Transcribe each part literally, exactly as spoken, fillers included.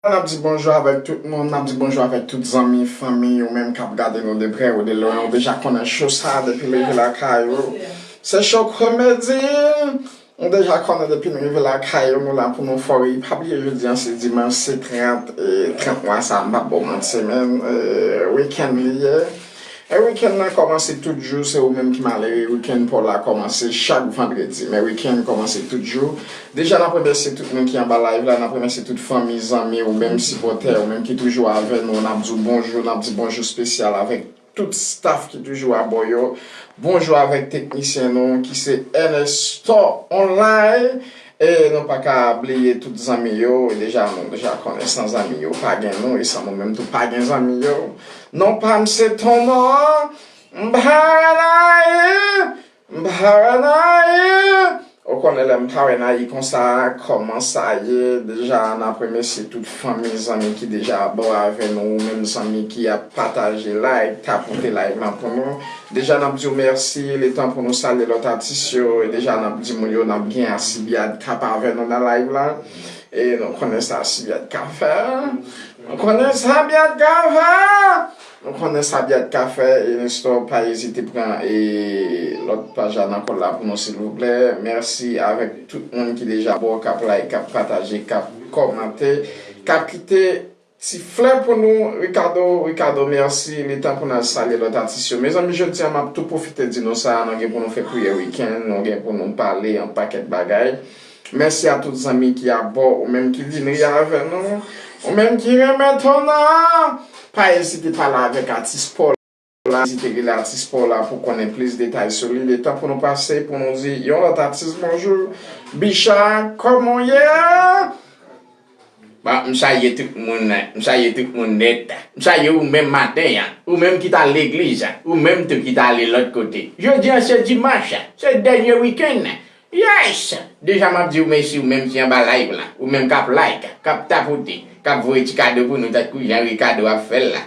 N ap di bonjou avèk tout moun, n ap di bonjou avèk tout zanmi, fanmi, ou menm k ap gade nou de prè ou de lwen, ou deja konnen cho sa depi leve lakay ou. Se cho komedi, ou deja konnen depi nou rive lakay ou, nou la pou nou fò ri. Pa bliye jodi an se dimanch, se trant, e trant mwa sa, m p ap ba w manti, men, e, weekend li ye. E weekend nan kòmanse tout jou, se ou menm ki malere, weekend pa w la kòmanse chak vandredi, men weekend kòmanse tout jou. Deja, n ap remèsye tout moun ki anba live la, n ap remèsye tout fanmi, zanmi, ou menm sipòtè, ou menm ki toujou avè nou, n ap di w bonjou, n ap di bonjou espesyal avèk tout staff ki toujou abò yo. Bonjou avèk teknisyen nou, ki se Ernesto Online. E nou pa ka bliye tout zanmi yo, e deja nou deja konnen san zanmi yo, pa gen nou, e san nou menm tou, pa gen zanmi yo. Non pa m se Tonò, m pa wè nan ye. M pa wè nan ye. Ou konnen lè m pa wè nan ye konsa, kòman sa ye? Deja, n ap remèsye tout fanmi, zanmi ki deja abò avè nou, ou menm zanmi ki ap pataje live, tapote live lan pou nou. Deja, n ap di w mèsi, letan pou nou salye lòt atis yo, e deja, n ap di moun yo, n ap gen Asibyad k ap avè nou nan live lan. E nou konnen sa Asibyad ka fè. Nou konnen sa Byad ka fè. Nou konnen sa Byad ka fè. E Nestor, pa ezite pran e lòt paj la nan kòl la pou nou, silvouplè. Mèsi avèk tout moun ki deja bò, k ap like, k ap pataje, k ap kòmante, k ap kite ti flè pou nou. Ricardo, Ricardo, mèsi. Li tan pou n al salye lòt atis yo. Mezanmi, jodi a, m ap tou pwofite di nou sa, nou gen pou nou fè priyè wikenn, nou gen pou nou pale yon pakèt bagay. Mèsi a tout zanmi ki abò, ou menm ki vin ri avè nou, ou menm ki renmen Tonò. Pa ezite pale avèk atis pa w la, ezite rele atis pa w la pou konnen plis detay sou li. Letan pou nou pase, pou nou di yon lòt atis bonjou. Bicha, kòman w ye? Bon, m salye tout moun, m salye tout moun nèt. M salye ou menm maten an, ou menm ki t al legliz, ou menm tou ki t ale lòt kote. Jodi an se dimanch, se dènye wikenn. Yes! Deja m ap di w mèsi ou menm ki anba live la, ou menm k ap like, k ap tapote, k ap voye ti kado pou nou tankou jan Ricardo ap fè l la.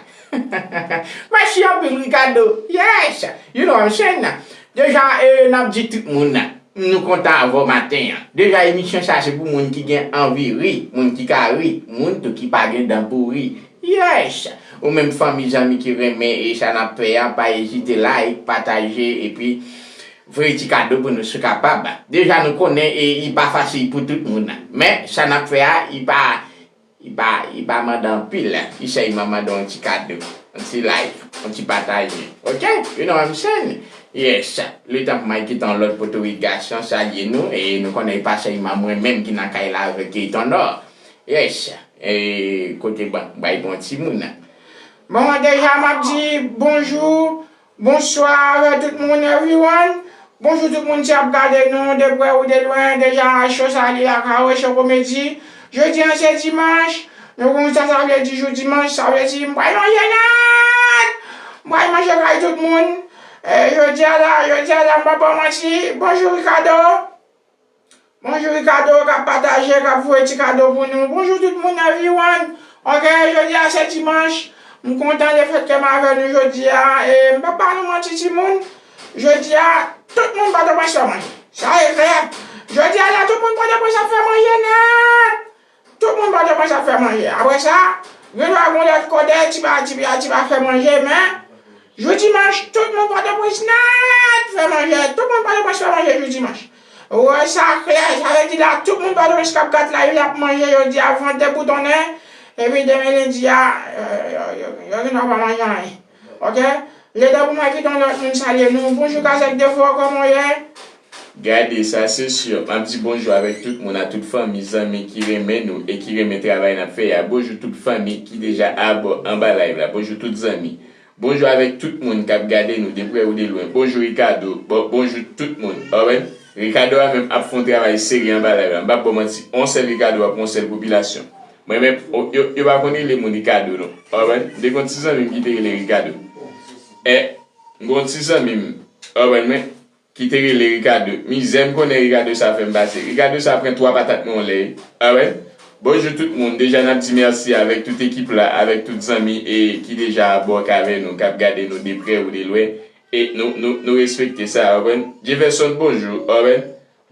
Mèsi anpil Ricardo. Yes! You know what I'm saying? Deja, e, n ap di tout moun, nou kontan avè w maten an. Deja, emisyon sa se pou moun ki gen anvi ri, moun ki ka ri, moun tou ki pa gen dan pou ri. Yes! Ou menm fanmi, zanmi ki renmen e sa n ap fè a, pa ezite like, pataje, epi voye ti kado pou nou si w kapab. Deja nou konnen e li pa fasil pou tout moun. Men, sa n ap fè a, li pa, li pa, li pa mande anpil. Li sèlman mande yon ti kado, yon ti like, yon ti pataje. Ok? You know what I'm saying? Yes. Letan pou m al kite yon lòt Potorik gason salye nou. E nou konnen li pa sèlman mwen menm ki nan kay la avèk Tonò. Yes. E kote ban, bay bon timoun nan. Bon, deja m ap di bonjou, bonswa avè tout moun, everyone. Bonjou tout moun ki ap gade nou de prè ou de lwen. Deja, cho sa li la, Kawo Cho Komedi. Jodi an se dimanch. Nou konn sa sa vle di jou dimanch, sa vle di m pral manje nèt. M pral manje kay tout moun. E, jodi a la, jodi a la, m pa ba w manti. Bonjou, Ricardo. Bonjou Ricardo k ap pataje, k ap voye ti kado pou nou. Bonjou tout moun, everyone. Ok, jodi a se dimanch. M kontan lefètke m avè nou jodi a. E m p ap ba nou manti timoun. Jodi a, tout moun Pòtoprens fè manje. Sa e klè. Jodi a la, tout moun Pòtoprens ap fè manje nèt. Tout moun Pòtoprens ap fè manje. Apre sa, gen dwa gen lòt kote, ti pa, ti pa, ti pa fè manje, men jou dimanch, tout moun Pòtoprens nèt fè manje. Tout moun Pòtoprens fè manje jou dimanch. Ou wè sa klè, sa vle di la, tout moun Pòtoprens k ap gad live la ap manje jodi a, vant deboutonnen, epi demen lendi a, yo, yo, yo, yo gen dwa pa manje anyen. Ok? Letan pou mwen kite yon lòt moun salye nou. Bonjou, Kazèk Defo, kòman w ye? Gade sa, se si. M ap di bonjou avèk tout moun, a tout fanmi, zanmi ki renmen nou e ki renmen travay n ap fè a. Bonjou tout fanmi ki deja abò anba live la. Bonjou tout zanmi. Bonjou avèk tout moun k ap gade nou de prè ou de lwen. Bonjou Ricardo. Bon, bonjou tout moun. Alright? Ricardo a menm ap fè yon travay serye anba live la. M p ap ba w manti, yon sèl Ricardo a pou yon sèl popilasyon. Mwen menm, o, yo, yo pa konn rele moun Ricardo non. Alright? M te gen yon ti zanmi m ki te rele Ricardo. E, m gen yon ti zanmi m. Alright, mwen. Ki te rele Ricardo. Mizè m konnen Ricardo sa fè m pase. Ricardo sa pran twa patat mwen yon lè. Alright? Bonjou tout moun. Deja n ap di mèsi avèk tout ekip la, avèk tout zanmi e ki deja abò k avè nou, k ap gade nou de prè ou de lwen. E nou, nou, nou respekte sa, alright? Jefferson, bonjou, alright?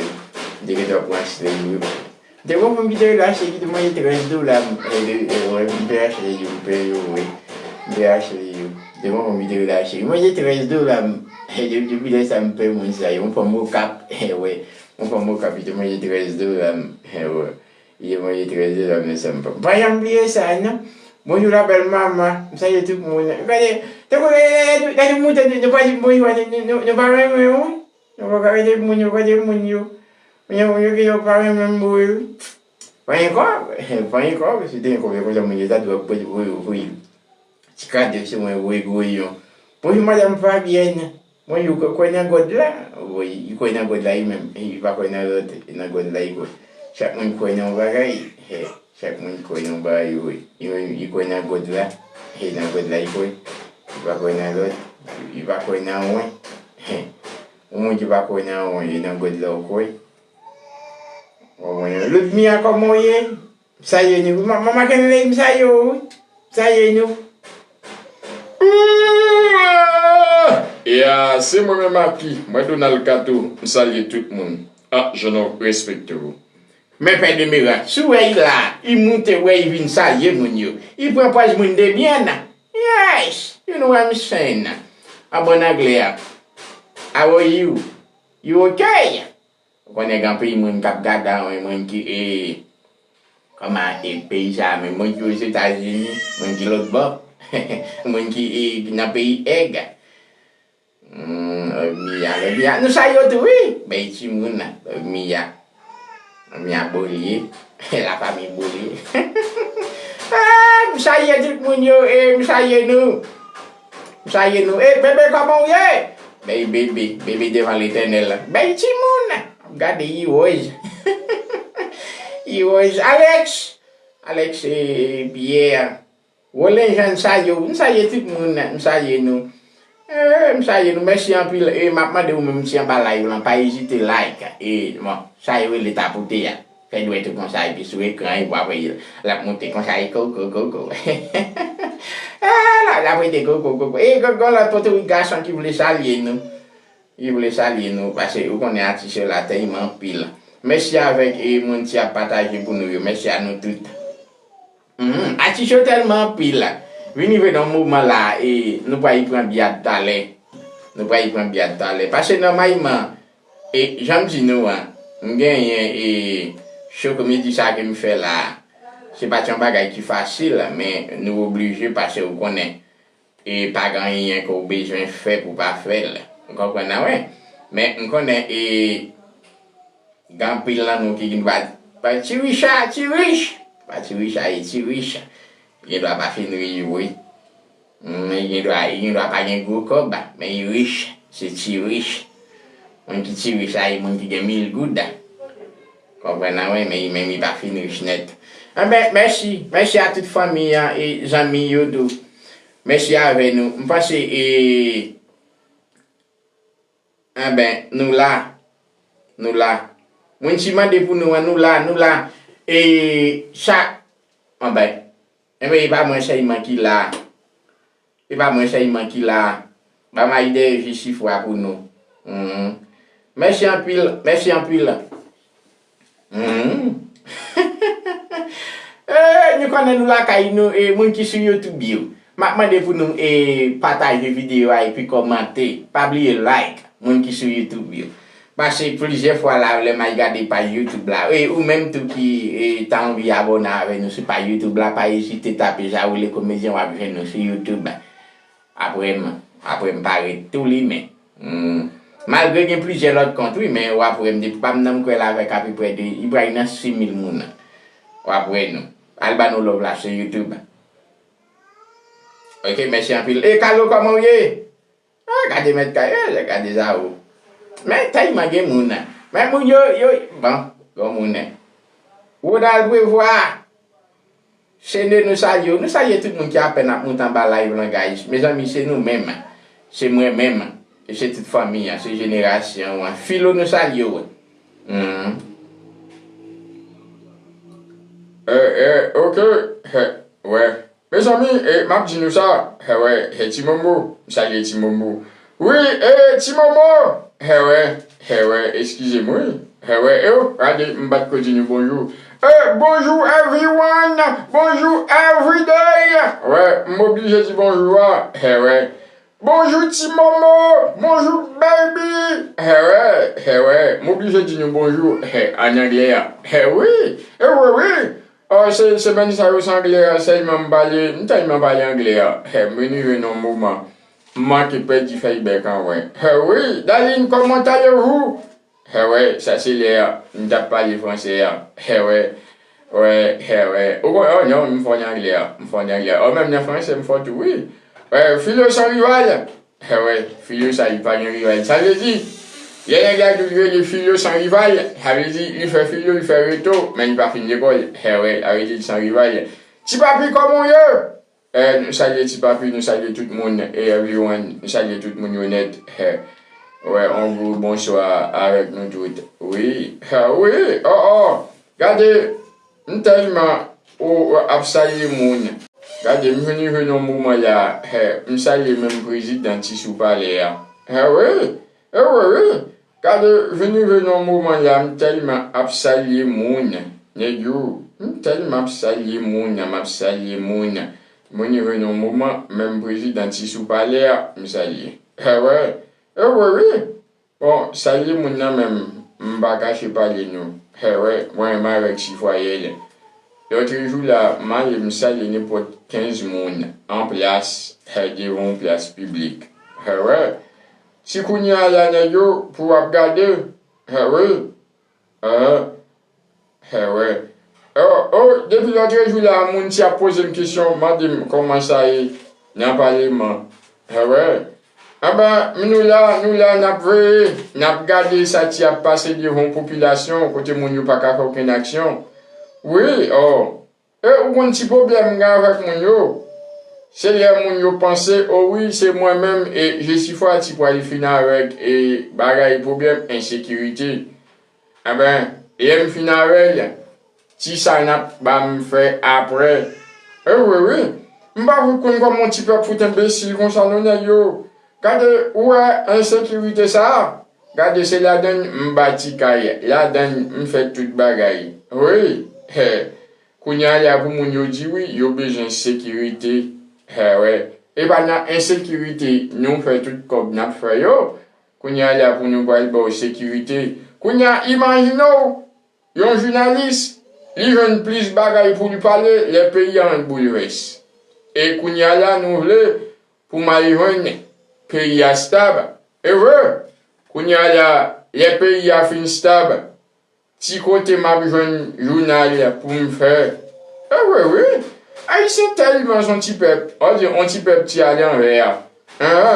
gade. M te gentan pran slay wi. M te gon fanm ki te rele Ashley ki te manje trèz dola m, e, de, e, wè, m te achte yo, m peye yo, wi. M te achte yo. M te gon fanm ki te rele Ashley ki manje trèz dola m, e, de, depi lè sa m pè moun sa yo. Yon fanm Okap, e, wè. Yon fanm Okap ki te manje trèz dola m, e, wè. Li te manje trèz dola m, men sa m pa, m pa janm bliye sa, non. Bonjou, la belle maman. M salye tout moun. Gade, tankou, gade, gade, gade, gade, moute, nou, nou pa di bonjou, nou, nou, nou, nou pa renmen, wi. Yo pa ka rete moun yo, kote moun yo. Moun yo, moun yo gen yo pa renmen m vre wi. Pa gen kòb, pa gen kòb, si te gen kòb, se konsa moun yo ta dwe ap voye, voye. Ti kado se mwen voye, voye yon. Bonjou, madanm Fabienne. Bonjou, kwè, kwè nan God la? Wi, li kwè nan God la, li menm. Li pa kwè nan lòt, nan God la, li kwè. Chak moun kwè nan yon bagay. He. Chak moun kwè nan yon bagay, wi. Li menm, li kwè nan God la. He, nan God la, li kwè. Li pa kwè nan lòt. Li pa kwè nan anyen. He. Yon moun ki pa kwè nan anyen, e nan God la ou kwè. Ou konprann? Ludmia, kòman w ye? M salye nou. Ma-, Mama Kenley, m salye w, wi. M salye nou. Ya, se mwen menm Aki. Mwen Donald Kato. M salye tout moun. Ah, je nou respekte w. Men pè de mirak, si w wè l la, li moute, wè, li vin salye moun yo. Li pran pòz moun de byen. Yes, you know what I'm saying. An bon anglè a. How are you? You okay? Ou konnen gen anpil moun k ap gade a, moun ki, e, kòman, e, peyi sa a menm, moun ki Ozetazini, moun ki lòt bò, moun ki, e, nan peyi èg. Hmm, Love Mia, Love Mia. Nou salye w tou, wi. Bèl timoun, Love Mia. Love Mia Bolye. La famille Bolye. Ah, m salye tout moun yo, e m salye nou. M salye nou. E, bebe, kòman w ye? Bèl bebe, bebe devan Letènèl la. Bèl timoun. Gade, Iwòz. Iwòz. Alex. Alex, e, Pierre. Rolen Jan, m salye w, m salye tout moun, m salye nou. Eh, m salye nou, mèsi anpil. E m ap mande ou menm ki anba live lan, pa ezite like. E, bon, sa yo rele tapote a. Fè dwèt ou konsa, epi sou ekran, epi apre, l ap monte konsa, e koko, koko. Eh, la, l ap rete koko, koko. E, gon, gon lòt Pòtorik gason ki vle salye nou. Li vle salye nou, paske ou konnen atis yo la tèlman anpil. Mèsi avèk, e, moun ki ap pataje pou nou yo. Mèsi a nou tout. Mhm, atis yo tèlman anpil. Vin rive nan moman la, e nou pral pran byad talè. Nou pral pran byad talè. Paske nòmalman, e jan m di nou an, m genyen e cho komedi sa ke m fè la. Se pa t yon bagay ki fasil, men nou oblije paske ou konnen. E pa gen anyen ke w bezwen fè pou w pa fè l. Ou konprann nan, wi. Men m konnen e gen anpil nan nou ki gen dwa pa Ti Richa, Ti Rich. Pa Ti Richa, e Ti Rich. Gen dwa pa fin ri, wi. Mm, li gen dwa, li gen dwa pa gen gwo kòb, men li rich. Se Ti Rich. Moun ki Ti Rich la, e moun ki gen mil goud. Konprann nan, wi, men li menm li pa fin rich nèt. Anben, mèsi. Mèsi a tout fanmi an e zanmi yo tou. Mèsi avè nou. M panse, e, anben, nou la. Nou la. Moun ki mande pou nou an, nou la, nou la. E, sa, anben, Enben, e pa mwen sèlman ki la. E pa mwen sèlman ki la. Ban m ide Jesifwa pou nou. Mhm. Mèsi anpil, mèsi anpil. Mhm. Eh, nou konnen nou lakay nou, e moun ki sou YouTube yo. M ap mande pou nou, e, pataje videyo a epi kòmante. Pa bliye like, moun ki sou YouTube yo. Pase plizyè fwa la, lè m al gade paj YouTube la. E ou menm tou ki, e, ta anvi abòne avè nou sou paj YouTube la, pa ezite tape Jaoule Comédien, w ap jwenn nou sou YouTube. Apre m, apre m parèt tou li, men. Hmm. Malgre gen plizyè lòt kont, wi, men w ap wè m depi pa m nan m kwè l avèk apeprè de, li pral nan sis mil moun. W ap wè nou. Al ba nou love la sou YouTube. Ok, mèsi anpil. E Kalo, kòman w ye? Ah, gade mèt kay, eh, gade Zawo. Men tèlman gen moun nan. Men moun yo, yo, bon, gon moun nan. Ronald Prevost, Sene, nou salye w. Nou salye tout moun ki apèn ap moute anba live lan, guys. Mezanmi, se nou menm. Se mwen menm. E se tout fanmi an, se jenerasyon an. Filo, nou salye w. Hmm. Eh, eh, ok. He, wè. Mezanmi, e, m ap di nou sa, he wè, he Ti Momo, m salye Ti Momo. Wi, e, Ti Momo, he wè, he wè, eskize m wi, he wè, e, o, gade, m pa t ko di nou bonjou. E, bonjou everyone, bonjou everyday, wè, m oblije di bonjou a, he wè. Bonjou Ti Momo, bonjou baby, he wè, he wè, m oblije di nou bonjou, he, an anglè a, he wi, e wi, wi. Oh, se, se bann sa yo se anglè a sèlman m pale, m tèlman pale anglè a. Hè, m vin rive nan yon moman, m manke pèdi fèy bèk an, wè. Hè, wi, Darline, comment allez-vous? Hè, wè, sa se lè a, m t ap pale fransè a. Hè, wè, wè, hè, wè. Ou kon, oh non, m fò nan anglè a, m fò nan anglè a. Oh, menm nan fransè, m fò tou, wi. Wè, Filo san rival. Hè, wè, Filo sa, li pa gen rival. Sa vle di, lè nèg la di l rele Filo san rival, sa vle di, li fè Filo, li fè Reto, men li pa fin lekòl. Hè, wè, sa vle di, li san rival. Ti Papi, kòman w ye? Eh, nou salye Ti Papi, nou salye tout moun, e everyone, nou salye tout moun yo nèt. Hè, wè, on gwo bonswa avèk nou tout. Wi, hè, wi, oh, oh. Gade, m tèlman ou ap salye moun. Gade, m vin rive nan moman la, hè, m salye menm prezidan Ti Sou Palè a. Hè, wi, e wi, wi. Gade, vin rive nan moman la, m tèlman ap salye moun. Nèg yo, m tèlman ap salye moun, m ap salye moun. M vin rive nan moman, menm prezidan Ti Sou Palè a, m salye. Hè, wè, e wi, wi. Bon, salye moun nan menm, m pa kache pale non. Hè, wè, mwen menm avèk Sifwayèl. Lòtrejou la, m ale m salye nenpòt kenz moun an plas, hè, devan yon plas piblik. Hè, wè. Si kounye a la nèg yo, pou w ap gade, hè, wi. Hè, Hè, wè. Oh, oh, depi lòtrejou la, moun ti ap poze m kesyon, mande m kòman sa ye nan paleman. Hè, wè. Anben, nou la, nou la, n ap veye, n ap gade sa ti ap pase devan yon popilasyon, kote moun yo pa ka fè okenn aksyon. Wi, oh. E ou konn ti pwoblèm m gen avèk moun yo? Se lè moun yo panse, o wi, se mwen menm e Jesifwa ti pral fin avèk e bagay pwoblèm ensekirite. Anben, lè m fin avè l, ti sa n ap ba m fè apre. E wi, wi. M pa fout konn kòman yon ti pèp fout enbesil konsa non nèg yo. Gade, ou wè ensekirite sa a? Gade, se ladann m bati kay, ladann m fè tout bagay. Wi, hè. Kounye a la pou moun yo di wi, yo bezwen sekirite. Ewe, e pa nan ensekirite nou fè tout kòb n ap fè yo. Kounye a la pou nou pral ba w sekirite. Kounye a, imajine w, yon jounalis, li jwenn plis bagay pou l pale lè peyi a an boulvès. E kounye a la, nou vle pou m al jwenn peyi a stab. Ewe, kounye a la, lè peyi a fin stab, ti kote m ap jwenn jounal pou m fè. Ewe, wi. Ayisyen tèlman se yon ti pèp, on di yon ti pèp ti alanvè a. Ehe.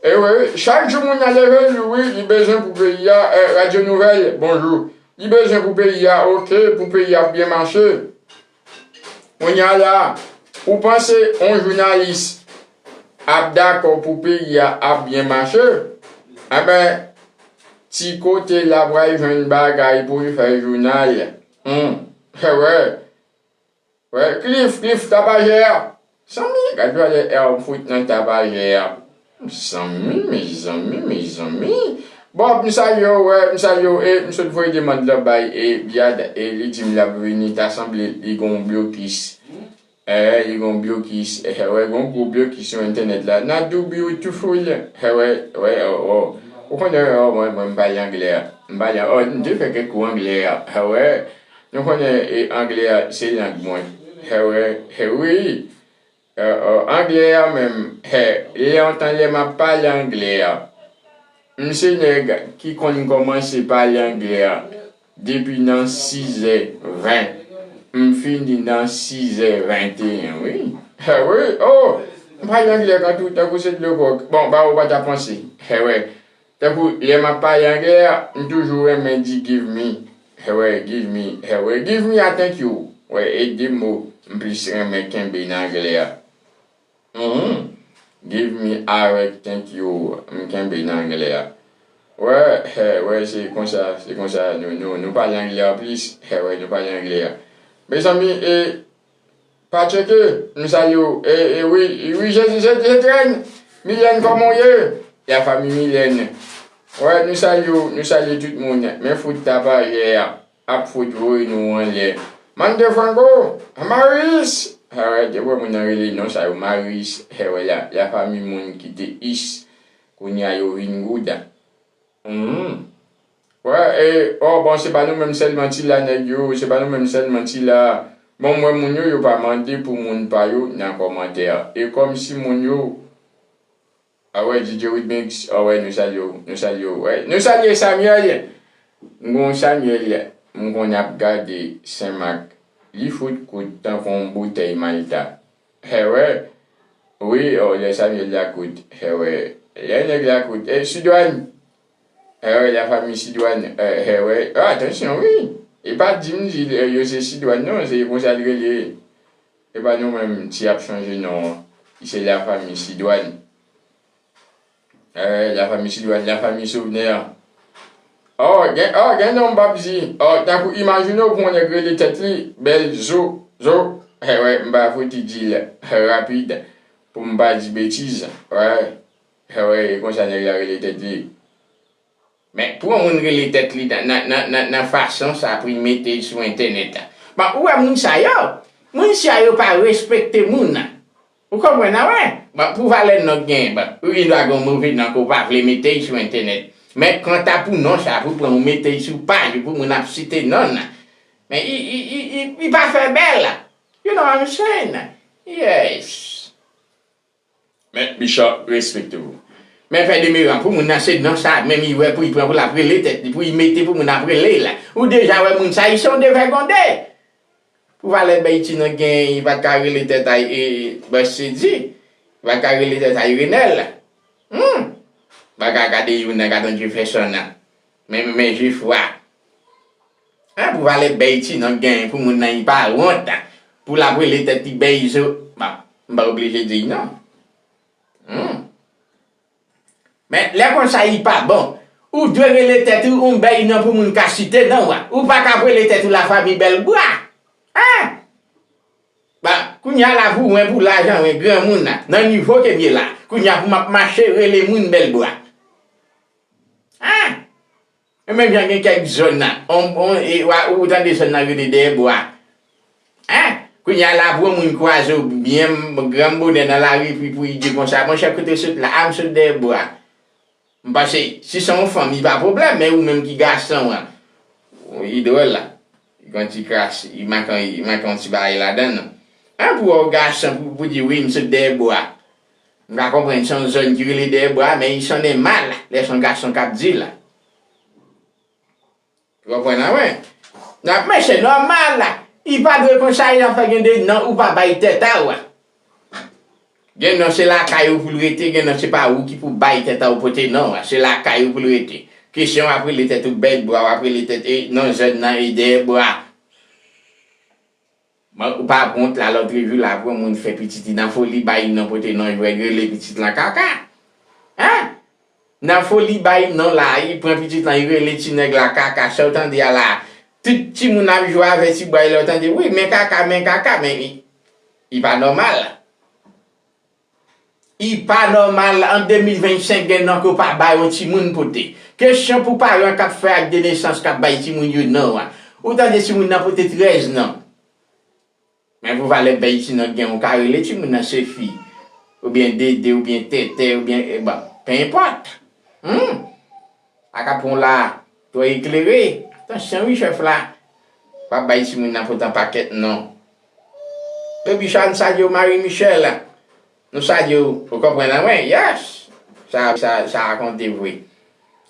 Ewe, wi. Chak jou moun nan leve l, wi, li bezwen pou peyi a, eh, Radyo Nouvèl, bonjou. Li bezwen pou peyi a, oke, pou peyi a byen mache. Kounye a la, ou panse yon jounalis ap dakò pou peyi a ap byen mache? Enben, ti kote l ap pral jwenn bagay pou l fè jounal. Hmm. Ewe. Wè, Cliff, Cliff, tapajè a. Zanmi, gad valè a w fout nan tapajè a. Zanmi, mezanmi, mezanmi. Bon, m salye w, wè, m salye w, e m sot voye demann lan bay, e Biad, e li di m l ap vini, ta sanble li gon blokis. E, li gon blokis, e, wè, gon gwo blokis sou entènèt la. Not do beautiful, e, wè, wè, o, o. Ou konnen, o, mwen, mwen, m pale anglè a. M pale, o, m te fè kèk kou anglè a, e, wè. Nou konnen, e, anglè a, se lang mwen. E, wè, e, wi. Anglè a menm, hè, lontan lè m ap pale anglè a, m se nèg ki konn kòmanse pale anglè a depi nan sizè ven, m fini nan sizè venteyen, wi. Hè, wi, o, m pale anglè kan tou, tankou se dlo kòk. Bon, ba ou pa ta panse. Hè, wè. Tankou lè m ap pale anglè a, m toujou renmen di give me, hè, wè, give me, hè, wè, give me a thank you. Wè, e de mo m plis renmen kenbe nan anglè a. Mhm. Give me avèk thank you, m kenbe nan anglè a. Wè, hè, wè, se konsa, se konsa, nou, nou, nou pale anglè a plis, hè, wè, nou pale anglè a. Mezanmi, e, pa tcheke, m salye w. E, e, wi, wi, Jezi, Jezi, Jezi, Milèn, kòman w ye? Lafanmi Milèn. Wè, nou salye w, nou salye tout moun. Men fout tapajè a ap fout voye nou anlè. Mande Franco, Maris! Alright, yo wè moun nan rele non sa yo, Maris. Hè, wè la, lafanmi moun ki te is, kounye a yo vin gouda. Mhm. Wè, e, o, bon, se pa nou menm sèlman ti la, nèg yo, se pa nou menm sèlman ti la. Bon, m wè moun yo, yo pa mande pou moun pa yo nan kòmantè. E kòmsi moun yo, a wè, D J Witmix, a wè, nou salye w, nou salye w, wè. Nou salye Samuel. M gon Samuel, m konn ap gade Senmak. Li fout kout tankou yon boutèy Malta. Hè, wè. Wi, o, lè Samuel la kout. Hè, wè. Lè nèg la kout. E, Sidwàn. Hè, wè, lafanmi Sidwàn. E, hè, wè. A, atansyon, wi. E pa di m di, e, yo se Sidwàn, non. Se konsa l rele. E pa nou menm, ti ap chanje non an. Li se lafanmi Sidwàn. E, lafanmi Sidwàn, lafanmi Souvnè. O, gen, o, gen non m p ap di. O, tankou imajine w pou yon nèg rele tèt li, bèl zo, zo. Hè, wè, m pa fouti di l, hè, rapid, pou m pa di betiz. Wè, hè, wè, e konsa nèg la rele tèt li. Men, pou yon moun rele tèt li nan, nan, nan, nan, nan fason sa pou l mete l sou entènèt la. Bon, ou wè moun sa yo? Moun sa yo pa respekte moun nan. Ou konprann, a wè? Bon, pou valè non k genyen, bon, ou gen dwa gen yon move non ke w pa vle mete l sou entènèt. Men, kanta pou non sa, pou pran ou mete l sou paj ou, pou moun ap site non nan. Men, i, i, i, i, i pa fè bèl la. You know what I'm saying? Yes. Men, Bishop, respekte w. Men, fè demeran, pou moun nan se non sa, menm li wè pou li pran, pou l ap rele tèt li, pou li mete pou moun ap rele l la. Ou deja wè moun sa, li se yon devègonde. Pou valè bèy ti non k genyen, li pa t ka rele tèt a, e, Bòs Sedi. Li pa t ka rele tèt a Renèl. Hmm. Pa ka gade youn nan gade yon Jefferson nan. Men, men, men Jefwa. Hein, pou valè bèy ti non k genyen, pou moun nan li pa wont. Pou l ap rele tèt li bèy zo. Bon, m pa oblije di l non. Hmm. Men, lè konsa, li pa bon. Ou dwe rele tèt ou yon bèy non pou moun ka site non w. Ou pa ka ap rele tèt ou lafanmi Bèlbwa. Hein? Bon, kounye a la pou mwen, pou lajan mwen, granmoun nan, nan nivo ke m ye la, kounye a pou m ap mache rele moun Bèlbwa. Hein? E menm jan gen kèk zòn nan, on, on, e, wa, ou tande zòn nan rele Dèyè Bwa. Hein? Kounye a la pou yon moun kwaze w byen granm bonè nan lari epi pou li di konsa, monchè, kote w sot la? A, m sot dèyè bwa. M panse, si se yon fanm, li pa pwoblèm, men ou menm ki gason an, li dwòl la. Li gon ti kras, li manke, li manke yon ti bagay ladan l. An pou wè w gason pou, pou di, wi, m sot dèyè bwa. M ka konprann se yon zòn ki rele dèyè bwa, men li sonnen mal lè se yon gason k ap di l. Ou konprann mwen? Nan, men se nòmal la. Li pa dwe konsa, li ap fè gen de non ou pa bay tèt a w a. Gen non se lakay ou pou l rete, gen non se pa ou ki pou bay tèt a w pote non an. Se lakay ou pou l rete. Kesyon w ap rele tèt ou bèt bwa, w ap rele tèt e non zòn nan e dèyè bwa. Bon, ou pa wont la lòt revi la pou yon moun fè pitit li nan foli bay non pote non jwèt rele pitit lan kaka. Hein? Nan foli bay non la, li pran pitit lan, li rele ti nèg la kaka, sa w tande a la. Tout timoun ap jwe avè ti bwa, lè w tande, wi, men kaka, men kaka, men li, li pa nòmal. Li pa nòmal, an de mil vennsenk, gen non ke w pa bay yon timoun pote. Kesyon pou paran k ap fè ak de nesans k ap bay timoun yo non an. Ou tande timoun nan pote trèz non. Men pou valè bèy ti non k gen, ou ka rele timoun nan Sefi, oubyen Dede, oubyen Tètè, oubyen, e, bon, pe enpòt. Hmm. Akapon la, twò eklere. Atansyon wi, chèf la. Pa bay timoun nan pote yon pakèt non. Epi sa n salye w, Marie Michel. Nou salye w, ou konprann mwen? Yes! Sa, sa, sa rakonte vre.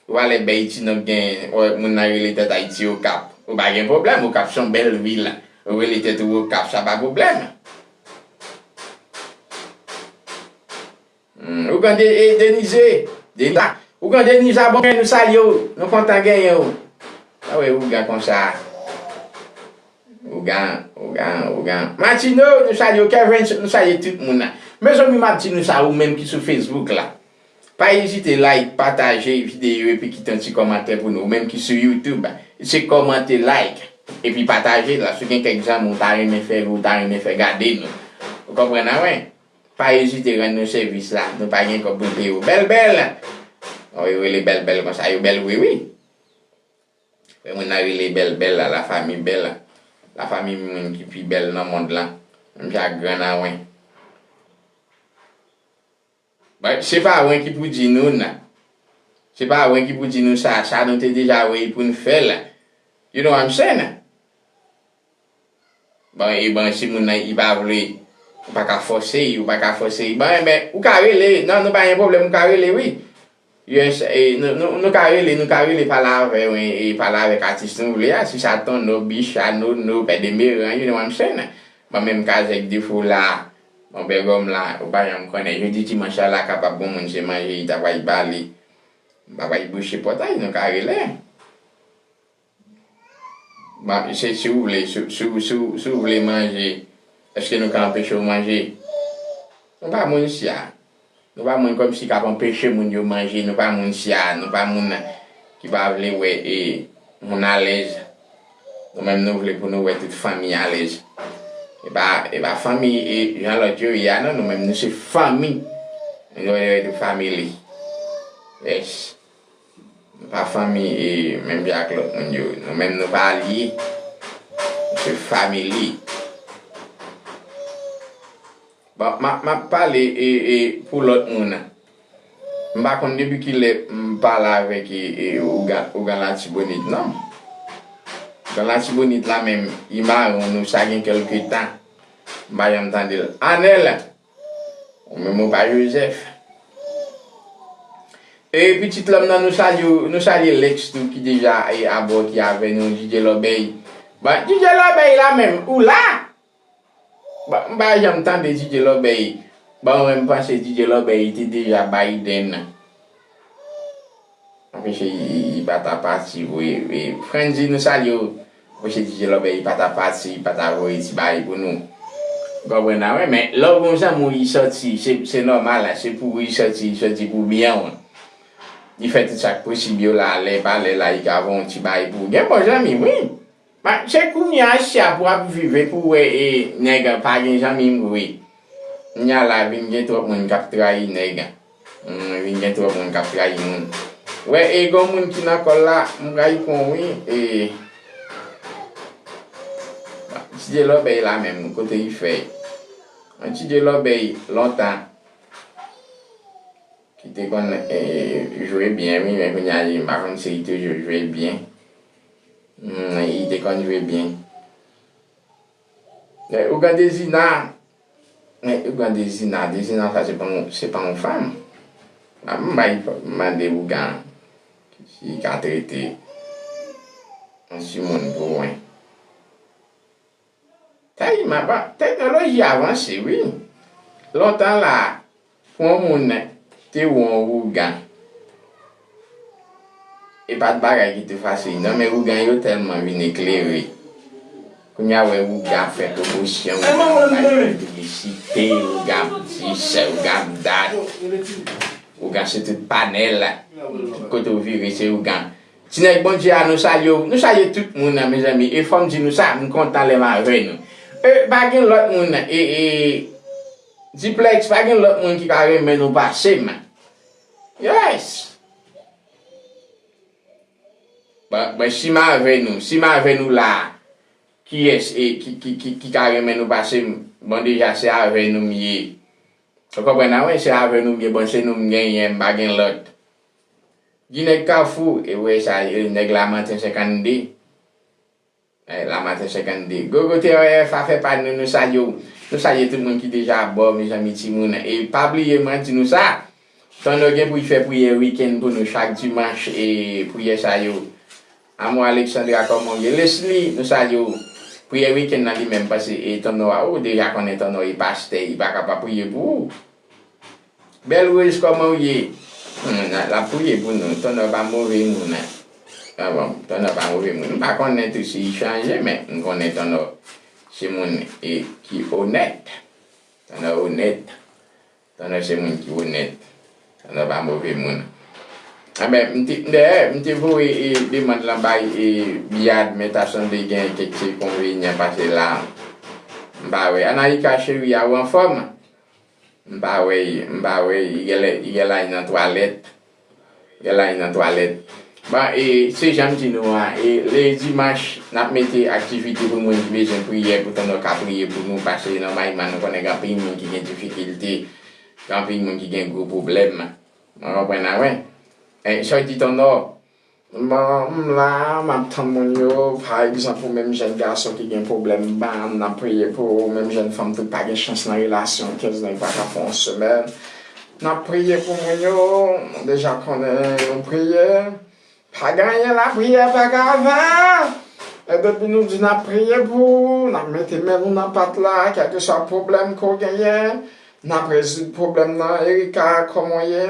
Ou pa lè bèy ti non gen, wè, moun nan rele tèt Ayiti Okap. Ou pa gen pwoblèm, Okap se yon bèl vil. Ou rele tèt ou Okap, sa pa pwoblèm. Hmm, ougan de, e, Denize, Deniza. Ougan Deniza, bon, nou salye w, nou kontan genyen w. Sa wè ougan konsa. Ougan, ougan, ougan. Matino, nou salye w. Kevin, nou salye tout moun nan. Mezanmi, m ap di nou sa, ou menm ki sou Facebook la. Pa ezite like, pataje videyo epi kite yon ti kòmantè pou nou. Ou menm ki sou YouTube, se kòmante, like, epi pataje la. Si w gen kèk zanmi ou ta renmen fè, ou ta renmen fè gade nou. Ou konprann mwen? Pa ezite rann nou sèvis la. Nou pa gen kòb pou n peye w. Bèl bèl. Ou rele bèl bèl konsa, yo bèl vre wi. Wè moun nan rele bèl bèl la, lafanmi bèl la. Lafanmi moun ki pi bèl nan mond lan. Menm jan ak gran nan wen. But se pa wen ki pou di nou nan. Se pa wen ki pou di nou sa, sa nou te deja wè e pou n fè la. You know what I'm saying? Bon, e bon, si moun nan, li pa vle, ou pa ka fòse li, ou pa ka fòse li. Bon, enben, ou ka rele, non, nou pa gen pwoblèm, ou ka rele, wi. Yes, e, nou, nou, nou ka rele, nou ka rele pale avè w, e, e pale avèk atis nou vle a, si sa Tonno, Bicha, Nono, Pè Demeran, you know what I'm saying? Mwen menm Kazèk Defo la, bon, Bègòm la, ou pa janm konnen, jodi dimanch la, la kapab gon moun se manje, li ta pral bale, m pa pral bouche pòtay, nou ka rele. Bon, se si w vle, si, si, si, si w vle manje, èske nou ka anpeche w manje? Nou pa moun sya. Nou pa moun kòmsi k ap anpeche moun yo manje, nou pa moun sya, nou pa moun ki pa vle wè e moun alèz. Nou menm nou vle pou nou wè tout fanmi alèz. E pa, e pa fanmi e jan lòt yo ye a non, nou menm nou se fanmi. Nou wè tout fanmi li. Yes. Nou pa fanmi e menm jan ak lòt moun yo. Nou menm nou pa alye. Nou se family. Bon, m ap, m ap pale e, e pou lòt moun nan. M pa konn depi kilè m pale avèk e, e ougan, ougan Latibonit non. Ougan Latibonit la menm, li mare nou sa gen kèlke tan. M pa janm tande l. Anèl, ou menm ou pa Jozèf. E pitit lòm nan, nou salye, nou salye Lex tou ki deja e abò ki avè nou, D J Lòbèy. Bon, D J Lòbèy la menm, ou la? Bon, m pa janm tande D J Lòbèy. Bon, mwen m panse D J Lòbèy te deja Biden. Anpeche li, li pa ta pati vre. E, Frandzy, nou salye w. Anpeche D J Lòbèy, li pa ta pati, li pa ta voye ti bagay pou nou. Ou konprann la, wi, men lè w gon zanmi w, li sòti, se, se nòmal la, se pou ou li sòti, li sòti pou byen w. Li fè tout sa k posib yo la, lè pa lè la, li ka voye yon ti bagay pou ou. Gen bon zanmi, wi. Ba, se kounye a sya pou ap viv epi w wè e nèg an pa gen zanmi m vre. Kounye a la vin gen twòp moun k ap trayi nèg an. Hmm, vin gen twòp moun k ap trayi moun. Wè, e gon moun ki nan kòl la, m pral pran wi, e Ti de lòbèy la menm, kote li fè? Yon ti de lòbèy lontan ki te konn, eh, jwe byen, wi, men kounye a, m pa konn si li toujou jwe byen. Hmm, li te konn jwe byen. Eh, ougan Dezina, eh, ougan Dezina, Dezina sa se pa yon, se pa yon fanm. M bay, m mande ougan si li ka trete yon timoun pou mwen. Tèlman, bon, teknoloji avanse, wi. Lontan la, pou yon moun te wè yon ougan, e pa t bagay ki te fasil, non, men ougan yo tèlman vin eklere. Kounye a, wè ougan ap fè pwomosyon, ougan ap bay piblisite, ougan ap di sa, ougan ap dat. Ougan se tout panèl la. Tout kote w vire, se ougan. Ti nèg Bondye a, nou salye w. Nou salye tout moun nan, mezanmi. E fò m di nou sa, m kontan lè m avè nou. E, pa gen lòt moun nan. E, e, Diplex, pa gen lòt moun ki ka renmen nou pase m. Yes! Bon, bon, si m avè nou, si m avè nou la, kiyès, e, ki, ki, ki, ki ka renmen nou pase m? Bon, deja, se avè nou m ye. Ou konprann la, wi, se avè nou m ye, bon, se nou m genyen, m pa gen lòt. Di nèg Kafou, e wè sa, e nèg Lamanten senkannde. E, Lamanten senkannde. Gogo T R F a fè pa nou, nou salye w. Nou salye tout moun ki deja bò, mezanmi, timoun. E pa bliye, mwen di nou sa, Tonnè gen pou l fè priyè wikenn pou nou chak dimanch, e priyè sa yo. Amou Alexandra, kòman w ye? Leslie, nou salye w. Priyè wikenn nan li menm, paske, e, Tonnè a, ou deja konnen Tonnè e pastè, li pa ka pa priye pou ou. Bèl Rose, kòman w ye? Hmm, l ap priye pou nou. Tonnè pa move moun, non. Ah bon, Tonnè pa move moun. M pa konnen tou si l chanje, men m konnen Tonnè se moun, e, ki onèt. Tonnè onèt. Tonnè se moun ki onèt. Tonnè pa move moun. Anben, m te, dayè, m te voye, e, demann lan bay, e, Biad, men ta sanble gen kèk ti enkonvenyan pase la. M pa wè. Anaïka cheri a, ou anfòm? M pa wè, m pa wè, li genlè, li genlè al nan twalèt. Genlè al nan twalèt. Bon, e, se jan m di nou an, e, le dimanch, n ap mete aktivite pou moun ki bezwen priyè, pou Tonnè ka priye pou nou, paske nòmalman nou konnen gen anpil moun ki gen difikilte, gen anpil moun ki gen gwo pwoblèm. Mwen konprann la, wi. E, sa w di, Tonnè? Bon, m la, m ap tann moun yo. Pa egzanp, ou menm jèn gason ki gen pwoblèm, ban, n ap priye pou ou. Menm jèn fanm tou pa gen chans nan relasyon, kenz nan, li pa ka fè yon semèn. N ap priye pou moun yo. Nou deja konnen nou priye. Pa gen anyen lapriyè pa ka fè. E depi nou di n ap priye pou ou, n ap mete men nou nan pat la, kèlkeswa pwoblèm ke w genyen, n ap rezoud pwoblèm nan. Erika, kòman w ye?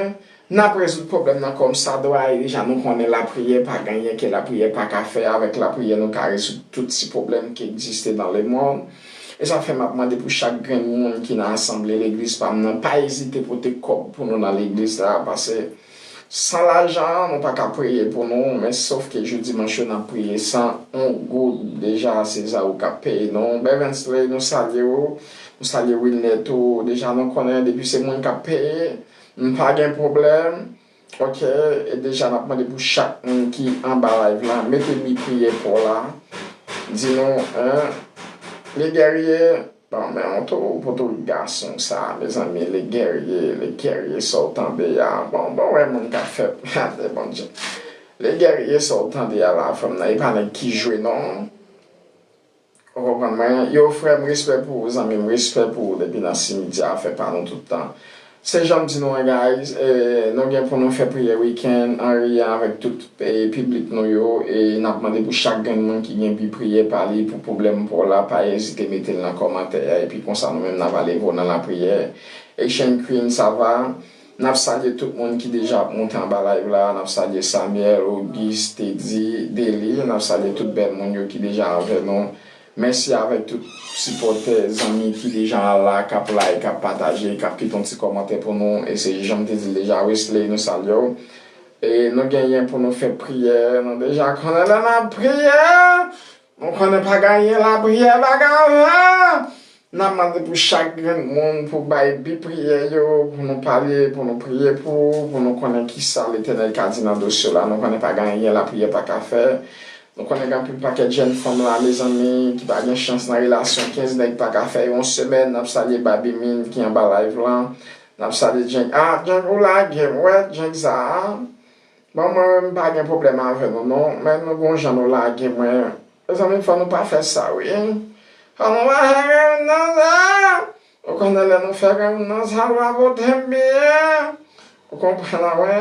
N ap rezoud pwoblèm nan kòmsadwa, e deja nou konnen lapriyè pa gen anyen ke lapriyè pa ka fè. Avèk lapriyè, nou ka rezoud tout ti pwoblèm ki egziste dans le monde. E sa fè m ap mande pou chak grenn moun ki nan asanble legliz pa m nan, pa ezite pote kòb pou nou nan legliz la, paske san lajan, nou pa ka priye pou nou, men sof ke jou dimanch yo, n ap priye san yon goud. Deja, se Zaou k ap peye nou. Bevensley, nou salye w. Nou salye Wilnet tou. Deja, nou konnen, depi se mwen k ap peye, m pa gen pwoblèm. Ok, e deja n ap mande pou chak moun ki anba live la, mete bi priyè pa w la. Di nou, en, le guerrier, bon, men on tou, pou tou gason sa, mezanmi, le guerrier, le guerrier, sa w tande a. Bon, bon, wè moun k ap fè, gade, Bondye. Le guerrier, sa w tande a la, fanm nan, e pa nèg ki jwe, non. Ou konprann mwen? Yo, frè m, respè pou ou, zanmi m, respè pou ou depi nan simityè a, fè pa nou tout tan. Se jan m di nou an, guys, e, nou gen pou nou fè priyè wikenn, Henry an avèk tout, e, piblik nou yo, e n ap mande pou chak grenn moun ki gen bi priyè pa li, pou pwoblèm pa w la, pa ezite mete l nan kòmantè a, epi konsa nou menm n ap ale vo nan lapriyè. Asian Queen, sa va? N ap salye tout moun ki deja ap monte anba live la. N ap salye Samuel, Auguste, Teddy, Dely. N ap salye tout bèl moun yo ki deja avè nou. Mèsi avèk tout sipòtè, zanmi ki deja la, k ap like, k ap pataje, k ap kite yon ti kòmantè pou nou. E se jan m te di l deja, Wesley, nou salye w. E nou genyen pou nou fè priyè. Nou deja konnen lè n ap priye. Nou konnen pa gen anyen lapriyè pa ka fè. N ap mande pou chak grenn moun pou bay bi priyè yo, pou nou pale, pou nou priye pou, pou nou konnen kisa Letènèl ka di nan dosye w la. Nou konnen pa gen anyen lapriyè pa ka fè. Nou konnen gen anpil pakèt jèn fanm la, mezanmi, ki pa gen chans nan relasyon, kenz nèg pa ka fè yon semèn. N ap salye Baby Min ki anba live lan. N ap salye Djank. Ah, Djank, ou lage m, wè, Djank sa a. Bon, mwen menm, m pa gen pwoblèm avè nou, non. Men nou gon jan nou lage mwen. Mezanmi, fò nou pa fè sa, wi. Fò nou pa fè granmoun nan sa. Ou konnen lè nou fè granmoun nan sa, nou pa pote m byen. Ou konprann, wè?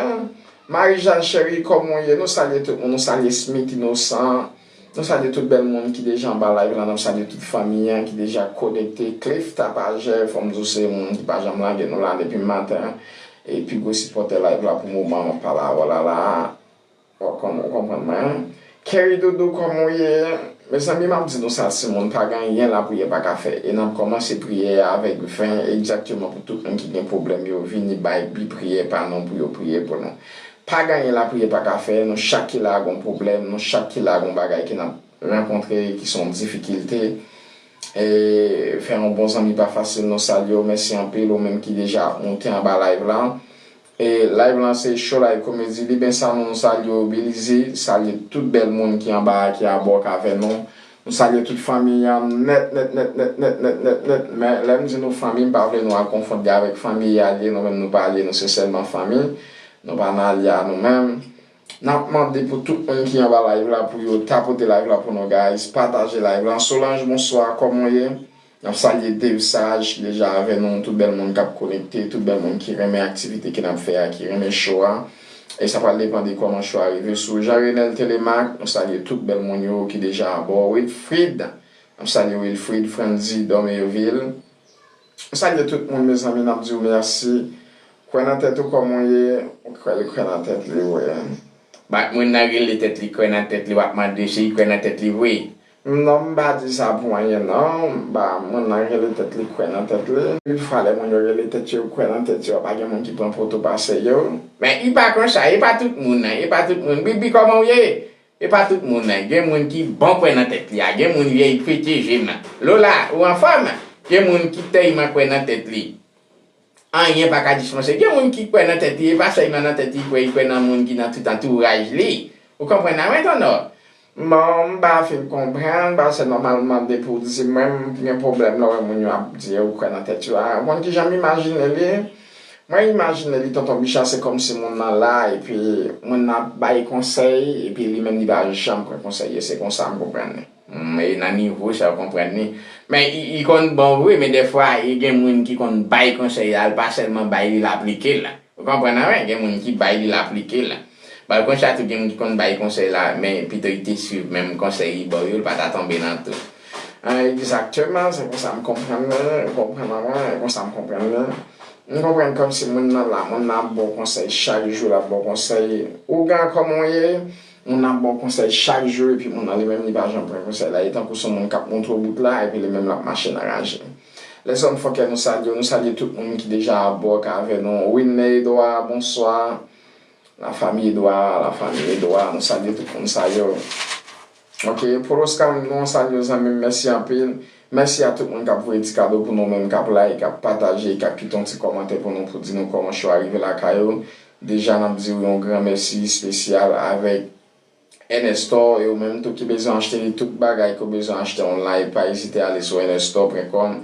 Marie Jeanne Chérie, kòman w ye? Nou salye tout moun, nou salye Smith Innocent. Nou salye tout bèl moun ki deja anba live la, n ap salye tout fanmi an ki deja konekte. Cliff Tapajè, fò m di w se moun ki pa janm lage nou la depi maten. E pi gwo sipòtè live la pou moman an, m ap pale avè w la la. Ou konn-, ou konprann mwen? Kerry Doudou, kòman w ye? Mezanmi, m ap di nou sa, timoun, pa gen anyen lapriyè pa ka fè. E n ap kòmanse priyè a avèk ven, egzakteman pou tout moun ki gen pwoblèm yo vini bay bi priyè pa nou pou yo priye pou nou. Pa gen anyen lapriyè pa ka fè, nou chak ki la gon pwoblèm, nou chak ki la gon bagay ke n ap rankontre, ki se yon difikilte. E fè yon bon zanmi pa fasil, nou salye w, mèsi anpil, ou menm ki deja monte anba live la. E live lan se Show Live Comedy, Liben Sanon, nou salye w, Belize, salye tout bèl moun ki anba a, ki abò k avè nou. Nou salye tout fanmi an nèt, nèt, nèt, nèt, nèt, nèt, nèt, nèt. Men lè m di nou fanmi, m pa vle nou al konfonn li avèk fanmi alye, nou menm nou pa alye, nou se sèlman fanmi. Nou pa nan alye a nou menm. N ap mande pou tout moun ki anba live la pou yo tapote live la pou nou, guys. Pataje live la. Solange, bonswa, kòman w ye? N ap salye Dave Sage ki deja avè nou, tout bèl moun k ap konekte, tout bèl moun ki renmen aktivite ke n ap fè a, ki renmen show a. E sa pral depann de kòman show a rive sou. Jean Renel Telemaque, nou salye tout bèl moun yo ki deja abò. Wilfrid, n ap salye Wilfrid, Frandy, Dormeville. Nou salye tout moun, mezanmi, n ap di w mèsi. Kwè nan tèt ou, kòman w ye? Ou kwè li kwè nan tèt li, wi. Bat moun nan rele tèt li, kwè nan tèt li, w ap mande si li kwè nan tèt li vre. Non, m pa di sa pou anyen, non. M pa, moun nan rele tèt li, kwè nan tèt li. Anpil fwa, lè moun yo rele tèt yo, kwè nan tèt yo, pa gen moun ki pran poto pase yo. Men, e pa konsa, e pa tout moun nan, e pa tout moun. Bibi, kòman w ye? E pa tout moun nan. Gen moun ki bon kwè nan tèt li a, gen moun vye pete je nan. Lola, ou anfòm? Gen moun ki tèlman kwè nan tèt li. Anyen pa ka dispanse. Gen moun ki kwè nan tèt li, e pa sèlman nan tèt li kwè, li kwè nan moun ki nan tout antouraj li. Ou konprann nan mwen, Tonnò? Bon, m pa fin konprann, paske nòmalman depi w di mwen, m gen pwoblèm lè w wè moun yo ap di yo kwè nan tèt yo a. Ou konn kijan m imajine li? Mwen imajine li, Tonton Bicha, se kòmsi moun nan la, epi moun nan ap bay konsèy, epi li menm li pa janm pran konsèy yo. Se konsa m konprann li. Mm, e nan nivo sa, w konprann li. Men, li, li konn bon vre, men dèfwa, e gen moun ki konn bay konsèy la, l pa sèlman bay li, l aplike l la. Ou konprann, wi? Gen moun ki bay li, l aplike l la. Bay konsa tou, gen moun ki konn bay konsèy la, men pito li te swiv menm konsèy li ba w yo, l pa ta tonbe nan tou. An, egzakteman, se konsa m konprann li, ou konprann mwen, e konsa m konprann li. M konprann kòmsi moun nan la, moun nan ap ba w konsèy chak jou, l ap ba w konsèy. Ougan, kòman w ye? Moun nan ap ba w konsèy chak jou, epi moun nan li menm li pa janm pran konsèy la. E tankou se yon moun k ap montre w wout la, epi li menm l ap mache nan raje. Lèzòm fòkè, nou salye w, nou salye tout moun ki deja abò k avè nou. Winne Edouard, bonswa. Lafanmi Edouard, lafanmi Edouard, nou salye tout moun sa yo. Ok, Poloska, nou salye w zanmi m, mèsi anpil. Mèsi a tout moun k ap voye ti kado pou nou menm, k ap like, k ap pataje, k ap kite yon ti kòmantè pou nou, pou di nou kòman show a rive lakay ou. Deja, n ap di w yon gran mèsi espesyal avèk N S Store, e ou menm tou ki bezwen achte li, tout bagay ke w bezwen achte online, pa ezite ale sou N S Store pwen kòm,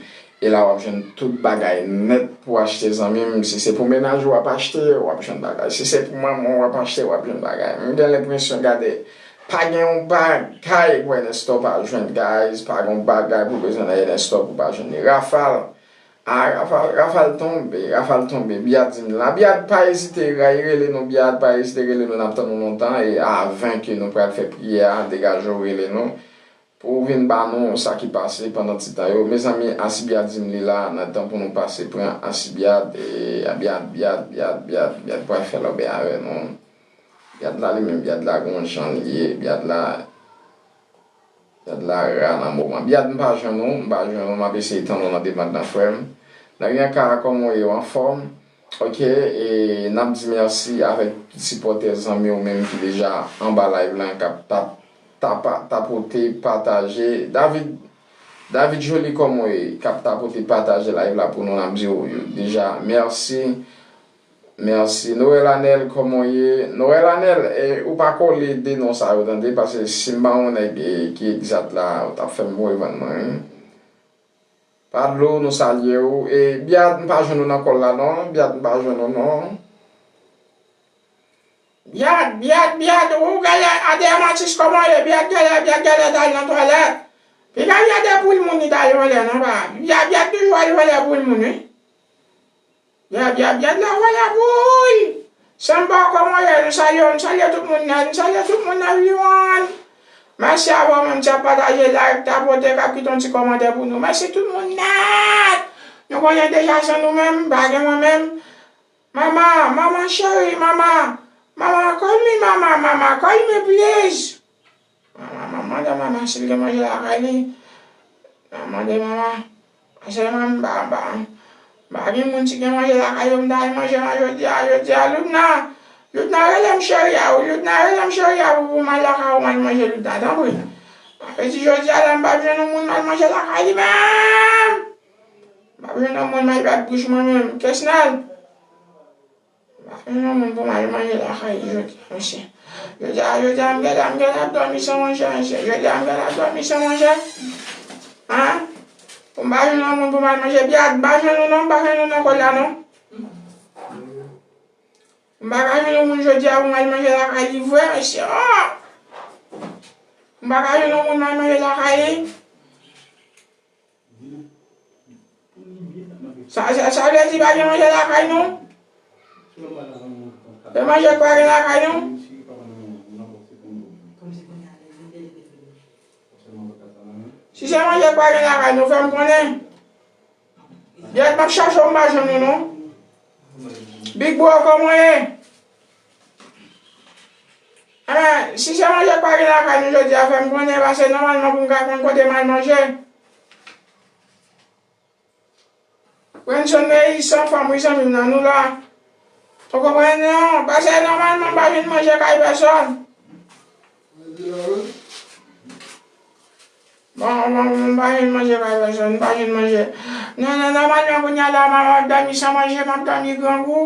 e la w ap jwenn tout bagay nèt pou achte, zanmi m. Si se pou mennaj ou w ap achte, w ap jwenn bagay. Si se pou manman w w ap achte, w ap jwenn bagay. M gen lenpresyon, gade, pa gen yon bagay pou N S Store pa jwenn, guys. Pa gen yon bagay pou bezwen nan N S Store pou pa jwenn li. Rafal, Ah, Rafal, Rafal tonbe, Rafal tonbe. Biad di m la. Biad, pa ezite, ray rele nou, Biad, pa ezite rele nou, n ap tann ou lontan. E avan ke nou pral fè priyè a, degaje w, rele nou. Pou w vin ba nou sa ki pase pandan ti tan yo. Mezanmi, Asi Biad di m li la, nan tan pou nou pase pran Asi Biad, e, Biad, Biad, Biad, Biad, Biad pral fè lòbèy avè nou. Biad la, li menm, Biad la, gon jan li ye, Biad la, Biad la ra nan moman. Biad, m pa jwenn ou, m pa jwenn ou, m ap eseye tann ou nan demann nan, frè m. Nan yon ka, kòman w ye, w anfòm? Ok, e n ap di mèsi avèk sipòtè, zanmi w menm ki deja anba live lan, k ap tap, tapa, tapote, pataje. David, David Joly, kòman w ye? K ap tapote, pataje live la pou nou, n ap di w deja mèsi. Mèsi. Noël Anel, kòman w ye? Noël Anel, eh, ou pa kole de non sa yo, tande, paske si m ba yon nèg, eh, ki egzat la, ou t ap fè m voye vann mwen, wi. Padlo, nou salye w. E Biad, m pa jwenn ou nan kòl la, non. Biad, m pa jwenn ou, non. Biad, Biad, Biad, ou gade Adè Matis kòman ye? Biad gade, Biad gade t al nan twalèt. Piga Biad e poul moun li t al vòlè, non, pa. Biad, Biad toujou al vòlè poul moun, wi. Biad, Biad, Biad la vòlè poul. Sanba kòman ye? Nou salye w, nou salye tout moun nan, nou salye tout moun nan vivan. Mèsi avè w menm ki ap pataje, like, tapote, k ap kite yon ti kòmantè pou nou. Mèsi tout moun nèt. Nou konnen deja san nou menm, pa gen mwen menm. Mama, mama cheri, mama, mama, call me mama, mama, call me please. Mama, mama, mande mama si l gen manje lakay li. Mama, mande mama. Paske mwen m pa, m pa, m pa gen moun ki gen manje lakay yo, m ta al manje nan jodi a, jodi a, Loudna. Loudna, rele m cheri a, wi, Loudna, rele m cheri a pou, pou m al lakay ou, m al manje, Loudna, tanpri. Sa vle di jodi a la, m p ap jwenn yon moun m al manje lakay li menm. M p ap jwenn yon moun m al bat bouch mwen menm. Kesnel. M pa jwenn yon moun pou m al manje lakay li jodi a, mesye. Jodi a, jodi a, m gen la, m gen la ap dòmi san manje, mesye. Jodi a, m gen la ap dòmi san manje. An? Pou m pa jwenn yon moun pou m al manje. Biad, m pa jwenn ou non, m pa jwenn ou nan kòl la non. M pa ka jwenn yon moun jodi a pou m al manje lakay li vre, mesye. Oh! M pa ka jwenn yon moun m al manje lakay li. Sa, sa, sa vle di pa gen manje lakay nou? Se manje k pa gen lakay nou? Si se manje k pa gen lakay nou, fè m konnen. Yèt m ap chache w, m pa jwenn ou non. Big Bro, kòman w ye? Enben, si se manje k pa gen lakay nou jodi a, fè m konnen, paske nòmalman pou m ka konn kote m al manje. Renson Meyis, anfòm wi zanmi m nan, nou la. Ou konprann non? Paske nòmalman m pa jwenn manje kay pèsòn. Bon, bon, bon, m pa jwenn manje kay pèsòn, m pa jwenn manje. Non, non, nòmalman kounye a la, m ap dòmi san manje, m ap dòmi grangou.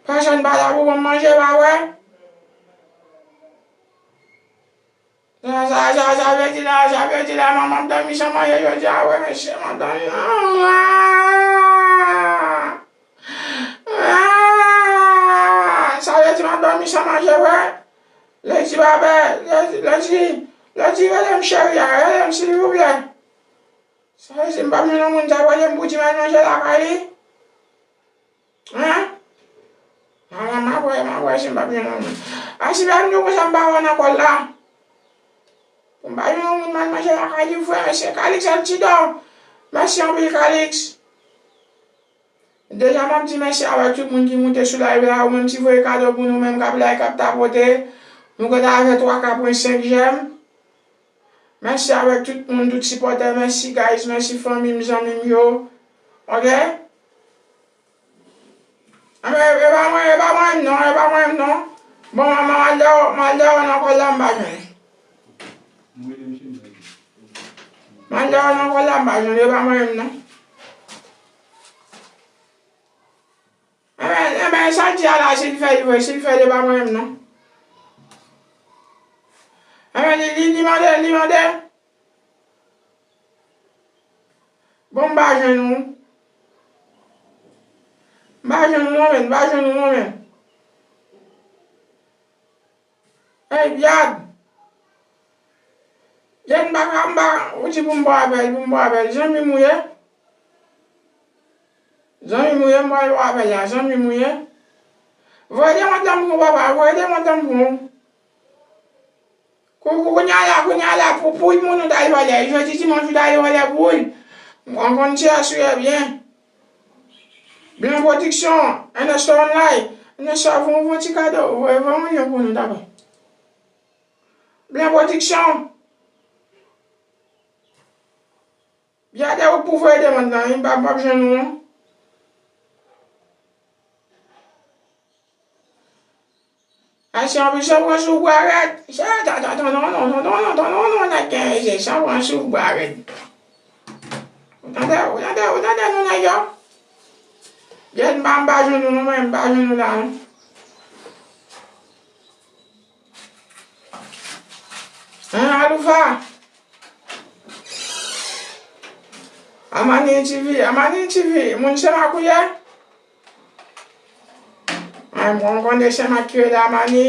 Pèsòn pa la pou ban m manje, pa vre? Sa, sa, sa, sa vle di la, sa vle di la, m ap dòmi san manje jodi a, wi, mesye, m ap dòmi. Ah! Ah! Sa vle di m ap dòmi san manje, wi. Ledi, pa pè, Ledi, Ledi, Ledi, rele m cheri a, rele m silvouplè. Sa vle di m p ap jwenn yon moun k ap rele m pou di m al manje lakay li? Hein? Mama, m ap wè, m ap wè si m p ap jwenn yon moun. A, si m ap jwenn konsa, m pa wè nan kòl la. Pou m pa jwenn yon moun m al manje lakay li, frè, se Calix Altidor. Mèsi anpil, Calix. Deja, m ap di mèsi avèk tout moun ki moute sou live la, ou menm ki voye kado pou nou menm k ap like, k ap tapote. Nou konn avè twa K pwen senk j'aime. Mèsi avèk tout moun, tout sipòtè. Mèsi, guys. Mèsi, fanmi m, zanmi m yo. Ok? Enben, e pa mwen, e pa mwen menm non, e pa mwen menm non. Bon, m al dèyè, m al dèyè nan kòl la, m pa jwenn. M al dèyè nan kòl la, m pa jwenn, e pa mwen menm non. Enben, enben, sa l di a la, si l fè l vre, si l fè l, e pa mwen menm non. Enben, li, li, li mande, li mande. Bon, m pa jwenn ou. M pa jwenn ou non, menn, m pa jwenn ou non, menn. Ey, Biad. Biad, m pa ka, m pa, ou di pou m ba w apèl, pou m ba w apèl. Zanmi m ou ye? Zanmi m ou ye, m ba w apèl la, zanmi m ou ye? Voye de mwen tanpri w, papa, voye de mwen tanpri w. Kou, kou, kounye a la, kounye a la, pou, poul moun ou t al vòlè. Jodi dimanch ou t al vòlè poul. M konn, konn ti aswè byen. Blan Pwodiksyon, Ernest Online. Ernest, voye, voye ti kado, voye, voye yon pou nou, dakò. Blan Pwodiksyon. Biadè ou pou voye demann nan, wi, m p ap, m p ap jwenn ou, non. Ayisyen anpil se pran sou bwa rèd. Se, ta, ta, ta, non, non, non, non, non, non, non, nèg gen, se, se pran sou bwa rèd. Ou tande, ou tande, ou tande, nou nèg yo? Gèt m pa, m pa jwenn ou non, mwen, m pa jwenn ou la non. Hein, Aloufa? Amani T V, Amani T V, moun se makouyè? Ay, mwen konnen se mak ki rele Amani.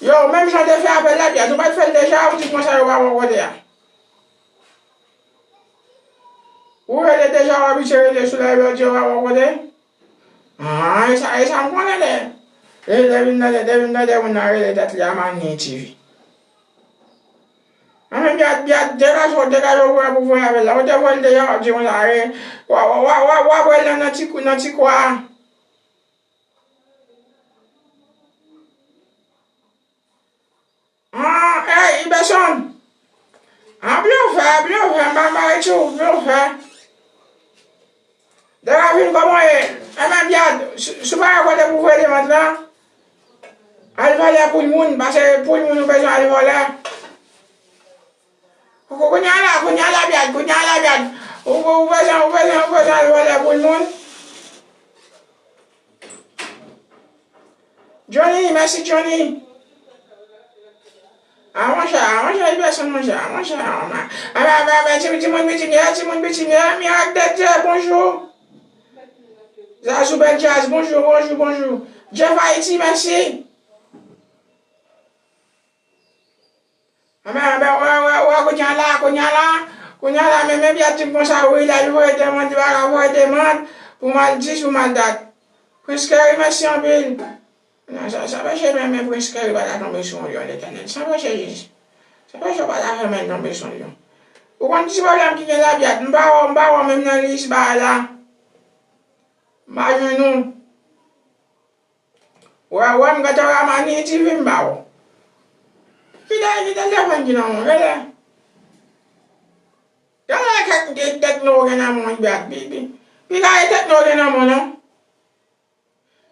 Yo, menm jan w te fè apèl la, Biad, ou pa t fè l deja, ou di konsa yo pa bò kote a. Ou rele deja, w abitye rele sou live, yo di yo pa bò kote. Ah, e sa, e sa m konnen de. E depi m tande, depi m tande moun nan rele tèt li Amani T V. Anben, Biad, Biad, degaje w, degaje w pou, pou voye apèl la. Ou te voye l deja, w ap di konsa, e, w, w ap wè l nan, nan ti kou, nan ti kwa a. Ah, ey, Iberson! Ah, blofè, blofè, m pa mare tchou, blofè. Dega vin kòman ye? Enben, Biad, si, si w pa wè kote pou voye demann lan, al vòlè poul moun, paske poul moun ou bezwen al vòlè. Kou-, kou-, kounye a la, kounye a la, Biad, kounye a la, Biad. Ou, ou, ou bezwen, ou bezwen, ou bezwen al vòlè poul moun. Johnny, mèsi Johnny. A monchè, a monchè, Iberson monchè, a monchè, a monchè. A, a, a, a, ti, timoun pitimye, timoun pitimye, Mirak de Dye, bonjou. Zazou Bèl Djaz, bonjou, bonjou, bonjou. Jeff Haïti, mèsi. Anben, anben, wè, wè, wè, kounye a la, kounye a la, kounye a la, men, men, Biad di m konsa, wi, l al voye demann, li pa ka voye demann pou mal dis ou mal dat. Prince Kerry, mèsi anpil. Non, sa, sa peche men, men Prince Kerry pa ta tonbe sou yon lyon, Letènèl. Sa peche Jezi. Sa peche w pa ta fè men tonbe sou yon lyon. Ou konn ti pwoblèm ki gen la, Biad, m pa wè w, m pa wè w menm nan lis ba a la. M pa jwenn ou. Wè, wè, m gentan wè Amani T V m ba w. Kite, kite telefòn ki nan men w, rele. Gade kèk de tèkno w gen nan men w, Biad, pi, pi, pi kare tèkno w gen nan men w, non.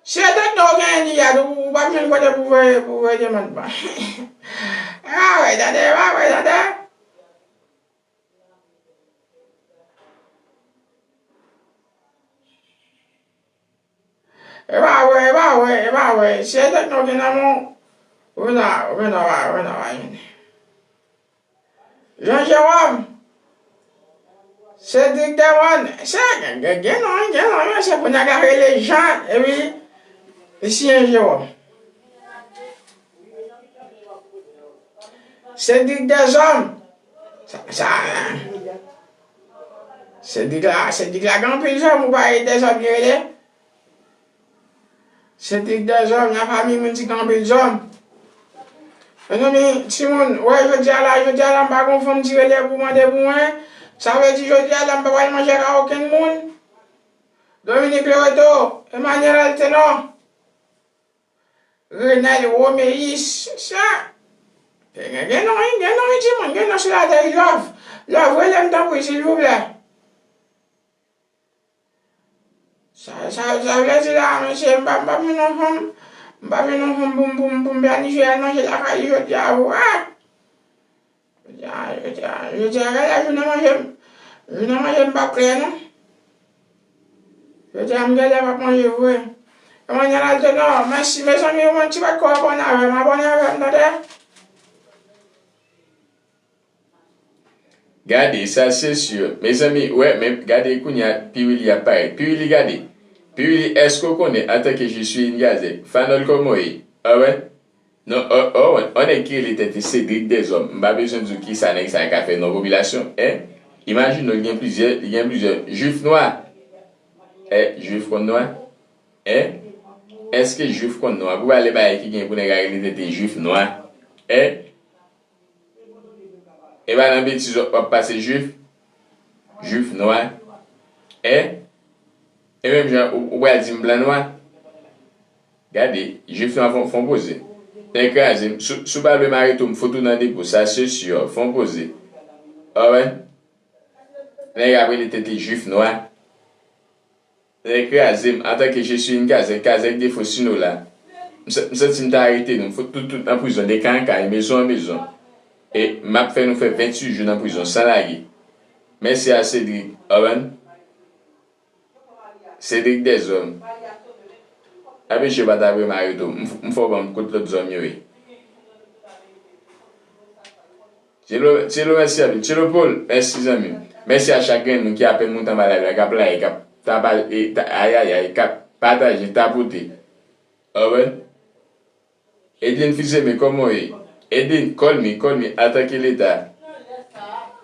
Si se tèkno w gen, Biad, ou, ou p ap jwenn kote pou voye, pou voye demann ban. E pa vre, tande, e pa vre, tande. E pa vre, e pa vre, e pa vre. Si se tèkno w gen nan men w, ou vin a, ou vin a, ou vin a, ou vin a jwenn. Jean Jérôme, Cédric Dewan, se gen, gen, gen non, gen non, men se pou nèg la rele Jean, epi li siyen Jérôme. Cédric Dezòm. Sa, sa, Cédric la, Cédric la gen anpil zòm, ou pa wè Dezòm li rele? Cédric Dezòm, nan fanmi moun ki gen anpil zòm. Mezanmi, timoun, wè, jodi a la, jodi a la, m pa gen fanm ki rele pou mande pou mwen. Sa vle di, jodi a la, m pa pral manje ak okenn moun. Dominique Loreto, Emmanuel Altenor. Renel Roméis, sa. Gen, gen non, wi, gen non, wi, timoun, gen non sou latè, wi, Love. Love, rele m tanpri, silvouplè. Sa, sa, sa vle di la, mesye, m pa, m pa vin yon fanm, m pa vin yon fanm pou m, pou m, pou m planifye al manje lakay li jodi a, vre. Jodi a, jodi a, jodi a, gade jounen manje m. Jounen manje m p ap klè, non. Jodi a, m genlè p ap manje vre. Emmanuel Altenor, mèsi, mezanmi, ou mwen ti bat kò abòne avè m, abòne avè m, tande? Gade, sa se si. Mezanmi, wè, men gade kounye a, Piwili ap parèt. Piwili, gade. Piwili, èske w konnen, antanke je suis une gazelle, Fanòl kòman w ye? Ah wè? Non, o, o, o, on nèg ki rele tèt li Cédric Dezòm. M pa bezwen di w kisa nèg sa a ka fè nan yon popilasyon, en? Imajine w, li gen plizyè, li gen plizyè jwif nwa. En, jwif konn nwa? En? Èske jwif konn nwa? Pou pale bagay ki gen pou nèg la rele tèt li jwif nwa. En? E pa nan betiz w ap pase jwif? Jwif nwa. En? E menm jan ou, ou pral di m blan nwa? Gade, jwif nwa fon, fon poze. Nèg kraze m. Si, si w pa vle m arete w, m fout ou nan depo. Sa se si, fon poze. Ou konprann? Nèg ap rele tèt li jwif nwa. Nèg kraze m, antanke je suis une gazelle, kazèk defo sino la. M sa-, m santi m ta arete nou, m fout tout, tout nan prizon, de kay an kay, mezon an mezon. E m ap fè nou fè venntuit jou nan prizon, san lage. Mèsi a Cédric, ou konprann? Cédric Dèzòm. A, mesye pa ta vle mare tou. M, m fò ban m kot lòt zòm yo ye. Tchelo, Tchelo, mèsi anpil. Tchelo Paul, mèsi zanmi m. Mèsi a chak grenn moun ki apèn moute anba live la, k ap like, k ap taba-, e, ta-, ayayay, k ap pataje, tapote. Alright? Edlin Fils-Aimé, kòman w ye? Edlin, call me, call me, antanke Leta.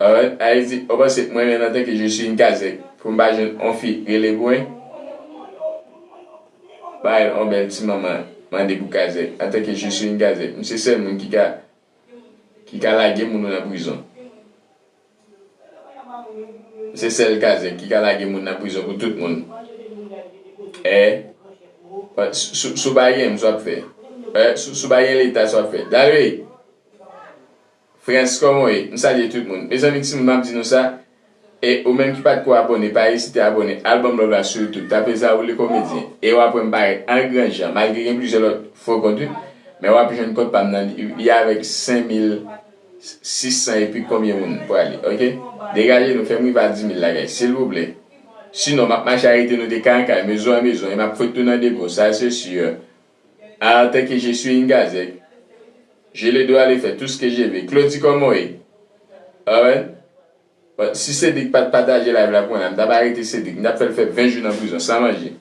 Alright? Ayiti, ou panse mwen menm antanke je suis une kazèk, pou m pa jwenn on fi rele pou mwen? Ba l on bèl ti manman, mande pou kazèk. Antanke je suis une kazèk, m se sèl moun ki ka ki ka lage moun nan prizon. Se sèl kazèk ki ka lage moun nan prizon pou tout moun. E, si, si, si w pa gen m, sa w ap fè? E, si, si w pa gen Leta, sa w ap fè? Dale! Frans, kòman w ye? M salye tout moun. Mezanmi, timoun, m ap di nou sa. E ou menm ki pa t ko abòne, pa ezite abòne. Al ban m love la sou YouTube. Tape Zaoule Comédien. E w ap wè m parèt an gran jan. Malgre gen plizyè lòt fo kont, wi. Men w ap jwenn kont pa m nan li, li avèk senk mil sis san epi konbyen moun prale. Oke? Degaje nou, fè m rive a dis mil la, guys. Silvouplè. Sinon, m ap mache arete nou de kay an kay, mezon an mezon. E m ap fout nou nan depo. Sa, se si. Antanke je suis une kazèk, je le dois le faire, tout ce que je veux. Claudy, kòman w ye? Alright? Bon, si Cédric pa t pataje live la pou mwen la, m t ap arete Cédric, m t ap fè l fè ven jou nan prizon, san manje.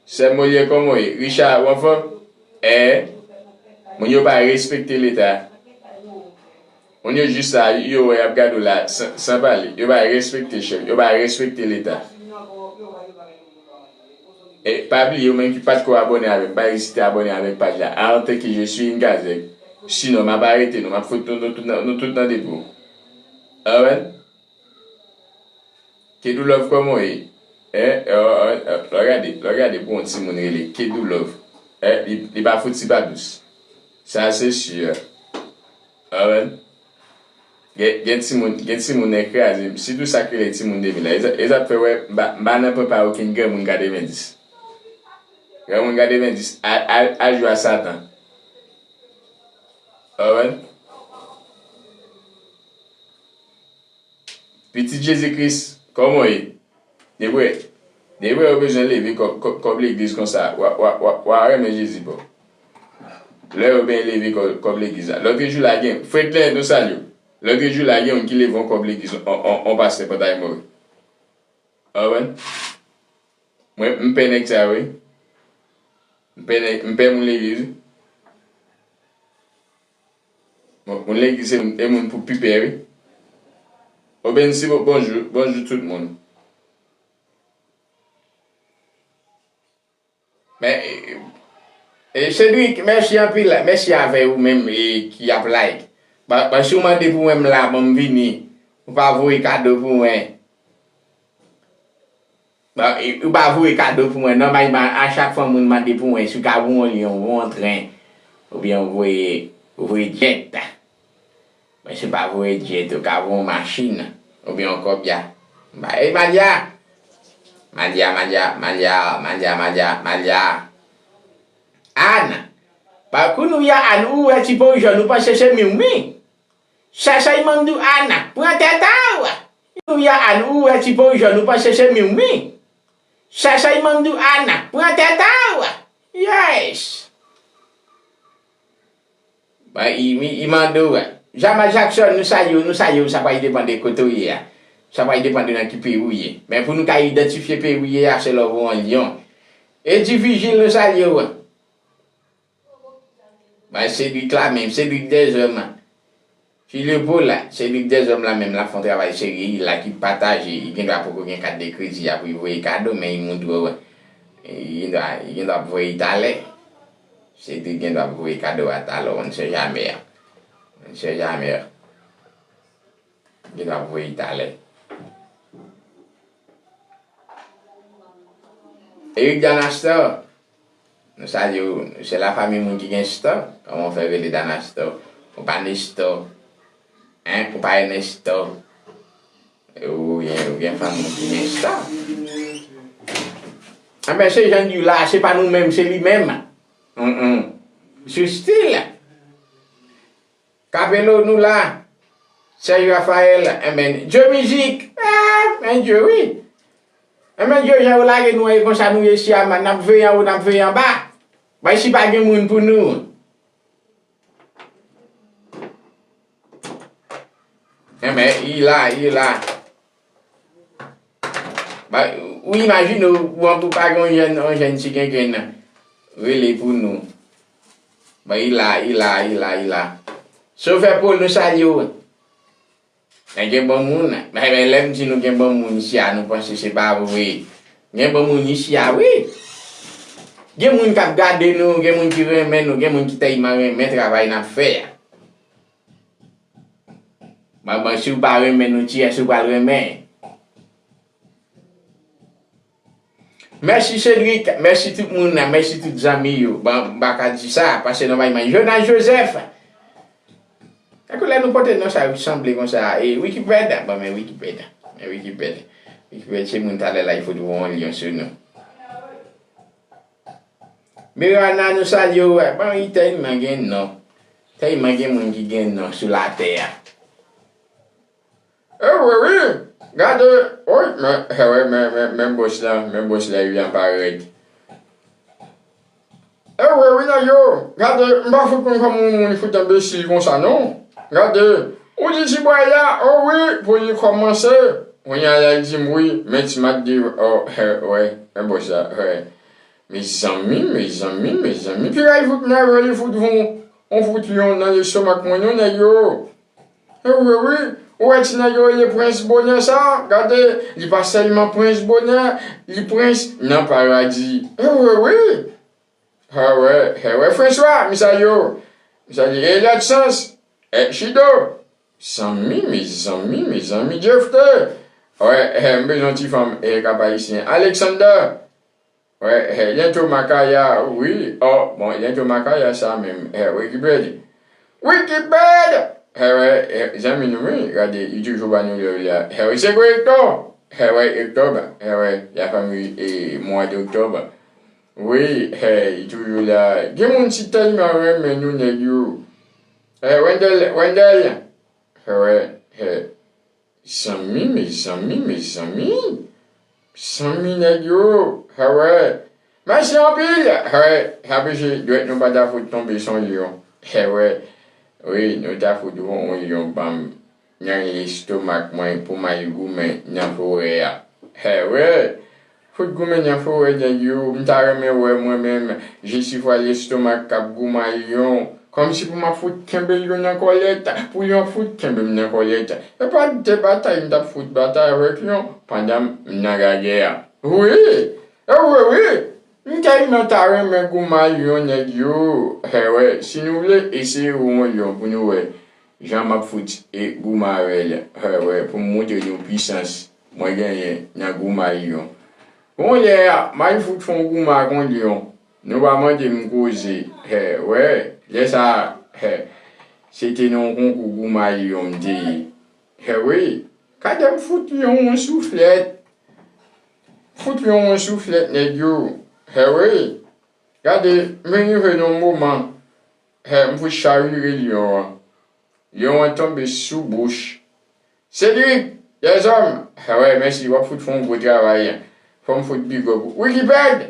Sè Molière, kòman w ye? Richard, ou anfòm? E, moun yo pa respekte Leta. Moun yo jis la, yo wè y ap gade w la, san, san pale. Yo pa respekte chèf, yo pa respekte Leta. E pa bliye, ou menm ki pa t ko abòne avè m, pa ezite abòne avèk paj la. Antanke je suis une kazèk. Sinon, m ap arete nou, m ap fout nou, nou tout nan, nou tout nan depo. Alright? Kedou Love, kòman w ye? E, e, e, e, lè w gade, lè w gade pou yon timoun rele Kedou Love. E, li, li pa fouti pa dous. Sa, se si. Alright? Gen, gen timoun, gen timoun nèg kraze m. Sitou sa k rele timoun de mil la. E sa, e sa k fè wè, m pa, m pa nan pran pa okenn granmoun katrevenndis. Granmoun katrevenndis, al, al, al jwe a Satan. Alright? Pitit Jezi Kris, kòman w ye? Debwè, debwè yo bezwen leve kòb, kòb, kòb legliz konsa. W a, w a, w a, w a renmen Jezi, bro. Lè yo ben leve kòb, kòb legliz la. Lòt jou la gen, Fredlè, nou salye w. Lòt jou la gen youn ki leve yon kòb legliz, on, on, on pastè Pòtay Mòre. Alright? Mwen, m pè nèg sa yo, wi. M pè nèg, m pè moun legliz. Bon, moun legliz se moun, e moun pou pi pè, wi. Obensi, bon, bonjou, bonjou tout moun. Men, e, e, Cedric, mèsi anpil. Mèsi avè ou menm, e, ki ap like. Ba, ba, si w mande pou mwen, m la, bon, m vini. Ou pa voye kado pou mwen. Ba, e, ou pa voye kado pou mwen, non, bay, ba, a chak fwa moun mande pou mwen, si w ka voye yon lyon, voye yon tren, oubyen ou voye, ou voye jet. Men si w pa voye jet, ou ka voye yon machin, oubyen yon kòbya. Ba, e, Madya! Madya, Madya, Madya, Madya, Madya, Madya. Ann! Ba, kounye a, Ann, ou wè ti po jòn, ou panse se miw, wi? Sèsèy Mandou Anna, pran tèt a w! Ou ya Ann, ou wè ti po jòn, ou panse se miw, wi? Sèsèy Mandou Anna, pran tèt a w! Yes! Ba, i, i, i mande w, wè. Jamal Jackson, nou salye w, nou salye w, sa pral depann de kote w ye a. Sa pral depann de nan ki peyi w ye. Men pou nou ka idantifye peyi w ye a, se lè w voye yon lyon. Eddy Vigil, nou salye w. Bay Cedric la menm, Cedric Dèzòm. Filipo la, Cedric Dèzòm la menm, l ap fè yon travay serye, li la ki pataje, li gendwa poko gen kat de kredi a pou li voye kado, men li montre w, li gendwa, li gendwa ap voye talè. Cedric gendwa ap voye kado a talè, on ne sait jamais. On ne sait jamais. Li gendwa ap voye talè. Eric Danastor, nou salye w. Se lafanmi moun ki gen stan. Kòman w fè rele Danastor? Ou pa Nestor. Hein? Ou pa Ernesto. Ou gen, ou gen fanmi ki gen stan. Enben, se jan di w la, se pa nou menm, se li menm. Mm, mm. Sou stil. Kapelo, nou la. Serge Raphaël, enben, Joe Music. Ah! Men Dye wi. Enben Dye jan yo lage nou an e konsa nou ye isi a, n ap veye anwo, n ap veye anba. Bay si pa gen moun pou nou. Enben, li la, li la. Ba, ou imajine w, ou anpou pa gen yon jèn, yon jèn ti gengenn rele pou nou. Ba, li la, li la, li la, li la. Sovè Paul, nou salye w. Men gen bon moun, men, men lè m di nou gen bon moun isi a, nou panse se pa vre. Gen bon moun isi a, wi. Gen moun k ap gade nou, gen moun ki renmen nou, gen moun ki tèlman renmen travay n ap fè a. Manman, si w pa renmen nou, kiyès ou pral renmen? Mèsi Cedric, mèsi tout moun nan, mèsi tout zanmi yo. Bon, m pa ka di sa, paske nòmalman, Jonas Joseph. Tankou lè nou pote non sa yo ki sanble konsa, e Wikipèd, bon, men Wikipèd, men Wikipèd. Wikipèd se moun talè la, li fout voye yon lyon sou nou. Mirana, nou salye w, bon, li tèlman gen non. Tèlman gen moun ki gen non sou latè a. E wi, wi. Gade, wi, men, e wi, men, men, men bòs la, men bòs la, li aparèt. E wi, wi, nèg yo. Gade, m pa fout konn kòman yon moun fout enbesil konsa, non. Gade, ou di ti bway la, o wi, pou li kòmanse. Kounye a la, li di m wi, men ti mat di, o, e, wi, men bòs la, wi. Mezanmi, mezanmi, mezanmi. Piga li fout nève, li fout voye yon, yon fout lyon nan lestomak mwen, non, nèg yo. E wi, wi. Ou wè ti nèg yo rele Prens Bonè sa? Gade, li pa sèlman Prens Bonè, li Prens nan paradi. E wi, wi. E wi, e wi, François, m salye w. M salye Eliot Sans, e Chido. Zanmi, mezanmi, mezanmi, Jefte. Wi, e, m bezwen yon ti fanm, e, k ap ayisyen. Alexander. Wè, e, Lento Makaya, wi, o, bon, Lento Makaya sa menm, e, Wikipèd. Wikipèd! E, wè, e, zanmi nou, wi, gade, li toujou ba nou love la. E, wè, se gwo Hector. E, wè, Hector, e, wè, la famille, e, mwa de Octobre. Wi, e, li toujou la. Gen moun si tèlman renmen nou nèg yo. E, Wendell, Wendell. E, wè, e, Zanmi, mezanmi, mezanmi. Zanmi nèg yo, e wè. Mèsi anpil, e wè. Sa vle di dwèt nou pa ta fout tonbe sou yon. E wè. Wi, nou ta fout voye yon lyon ban m nan lestomak mwen pou m al goumen nan forè a. E wè. Fout goumen nan forè nèg yo, m ta renmen wè mwen menm, jesifwa lestomak k ap goumen lyon, kòmsi pou m ap fout kenbe lyon nan kòlèt, pou lyon fout kenbe m nan kòlèt. E pa de batay m t ap fout batay avèk lyon pandan m nan lagè a. Wi, e wi, wi, m tèlman ta renmen goumen lyon nèg yo. E wè, si nou vle, eseye yon lyon pou nou wè. Jan m ap fout e goumen avè l, e wè, pou m montre nou pisans mwen genyen nan goumen lyon. Yon lè a, m al fout fè yon goumen ak yon lyon. Nou pa mande m koze, e wè, lè sa a, e, se te nan yon konkou goumen lyon m te ye. E wi, gade m fout lyon yon souflèt. Fout lyon yon souflèt, nèg yo. E wi, gade, m vin rive nan yon moman, e, m fout chavire lyon an. Lyon an tonbe sou bouch. Cédric, Dèzòm, e wè, mèsi, w ap fout fè yon gwo travay. Fò m fout big up ou. Wikipèd!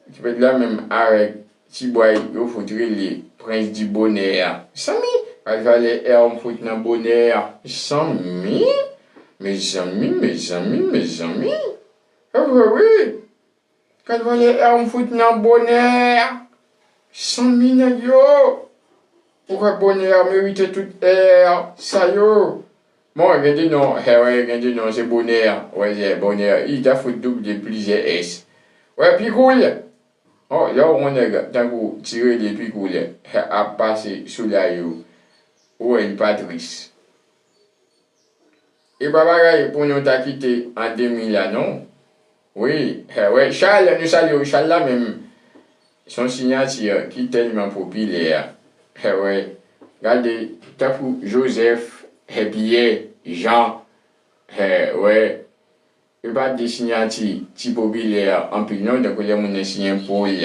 Wikipèd la menm avèk ti bway yo fout rele Prens di Bonè a. Zanmi, gad valè R m fout nan bonè a. Zanmi, mezanmi, mezanmi, mezanmi. E vre wi. Gad valè R m fout nan bonè a. Zanmi nèg yo. Ou kwè bonè a merite tout R sa yo? Bon, gen de non, e wè, gen de non, se bonè a. Wè, se bonè a. I ta fout double plizyè S. Wè, pikoul. O, lè w wè yon nèg tankou ti rele pikoul, e, ap pase sou la yo. Ou wè, li pa tris. E pa bagay pou nou ta kite an de mil la, non. Wi, e wè, Charles, nou salye w. Charles la menm, se yon siyati ki tèlman popilè. E wè, gade, tankou Joseph, e Pierre, Jean, e wè, e pa de siyati ti popilè anpil, non, tankou lè moun nan siyen Paul.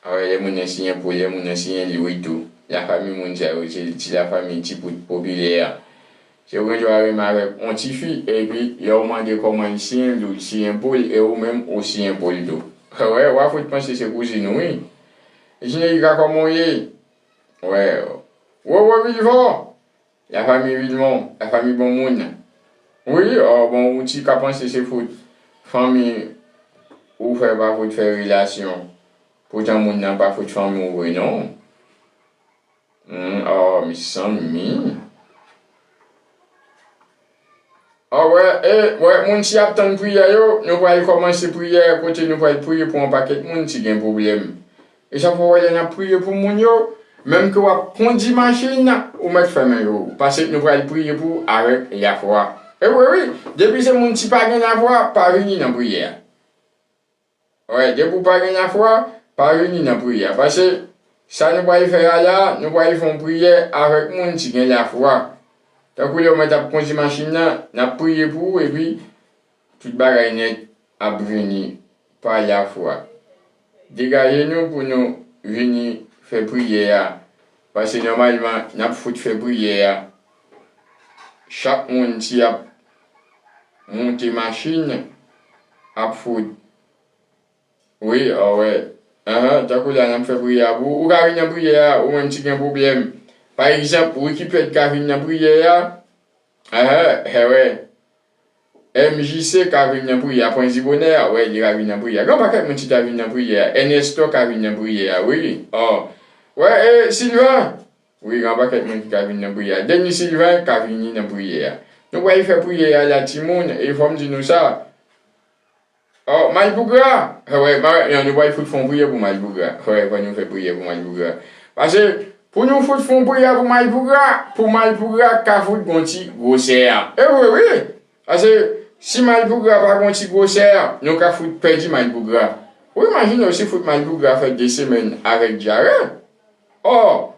Alò, lè moun nan siyen Paul, lè moun nan siyen Louis tou. Lafanmi moun sa yo, se ti lafanmi ti pout popilè a. Se ou gen dwa renmen avèk yon tifi, epi lè ou mande kòman l siyen l, ou siyen pou l, e ou menm ou siyen pou l tou. Wè, w a fout panse se kouzin ou, wi. Jineyika, kòman w ye? Wè. Wowo Vilvò, la famille Vilmont, la famille bon moun. Wi, ò, bon, ou ti ka panse se fout fanmi ou fè pa fout fè relasyon. Poutan moun nan pa fout fanmi w vre, non. Hmm, oh, mezanmi. Oh, wè, e, wè, moun si ap tann priyè yo, nou pral kòmanse priyè kote nou pral priye pou yon pakèt moun si gen pwoblèm. E sa fè w wè lè n ap priye pou moun yo, menm ke w ap kondi machin, ou mèt fèmen yo. Paske nou pral priye pou avèk lafwa. E wi, wi, depi se moun si pa gen lafwa, pa vini nan priyè a. Wè, depi w pa gen lafwa, pa vini nan priyè a. Paske sa nou pral fè a la, nou pral fè yon priyè avèk moun ki gen lafwa. Tankou lè w mèt ap kondi machin nan, n ap priye pou ou, epi tout bagay nèt ap vini pa lafwa. Degaje nou pou nou vini fè priyè a. Paske nòmalman, n ap fout fè priyè a. Chak moun ki ap monte machin ap fout. Wi, a wè. Ahan, tankou la n ap fè priyè a pou ou. Ou ka vin nan priyè a, ou menm ki gen pwoblèm. Pa egzanp, Wikipèd ka vin nan priyè a. Ahan, e wè. M J C ka vin nan priyè a, Pranzi Bonè a, wè, li ka vin nan priyè a. Gen yon pakèt moun ki ka vin nan priyè a. Ernesto ka vin nan priyè a, wi. Oh. Wè, e, Silvan. Wi, gen yon pakèt moun ki ka vin nan priyè a. Denis Silvan ka vini nan priyè a. Nou pral fè priyè a la, timoun, e fò m di nou sa. Oh, Malpougra. E wè, ma, non, nou pral fout fè yon priyè pou Malpougra. Wè, fò nou fè priyè pou Malpougra. Paske, pou nou fout fè yon priyè pou Malpougra, pou Malpougra ka fout gon ti gwosè a. E vre, wi. Paske, si Malpougra pa gon ti gwosè a, nou ka fout pèdi Malpougra. Ou imajine w si fout Malpougra fè de semèn avèk dyare? Oh,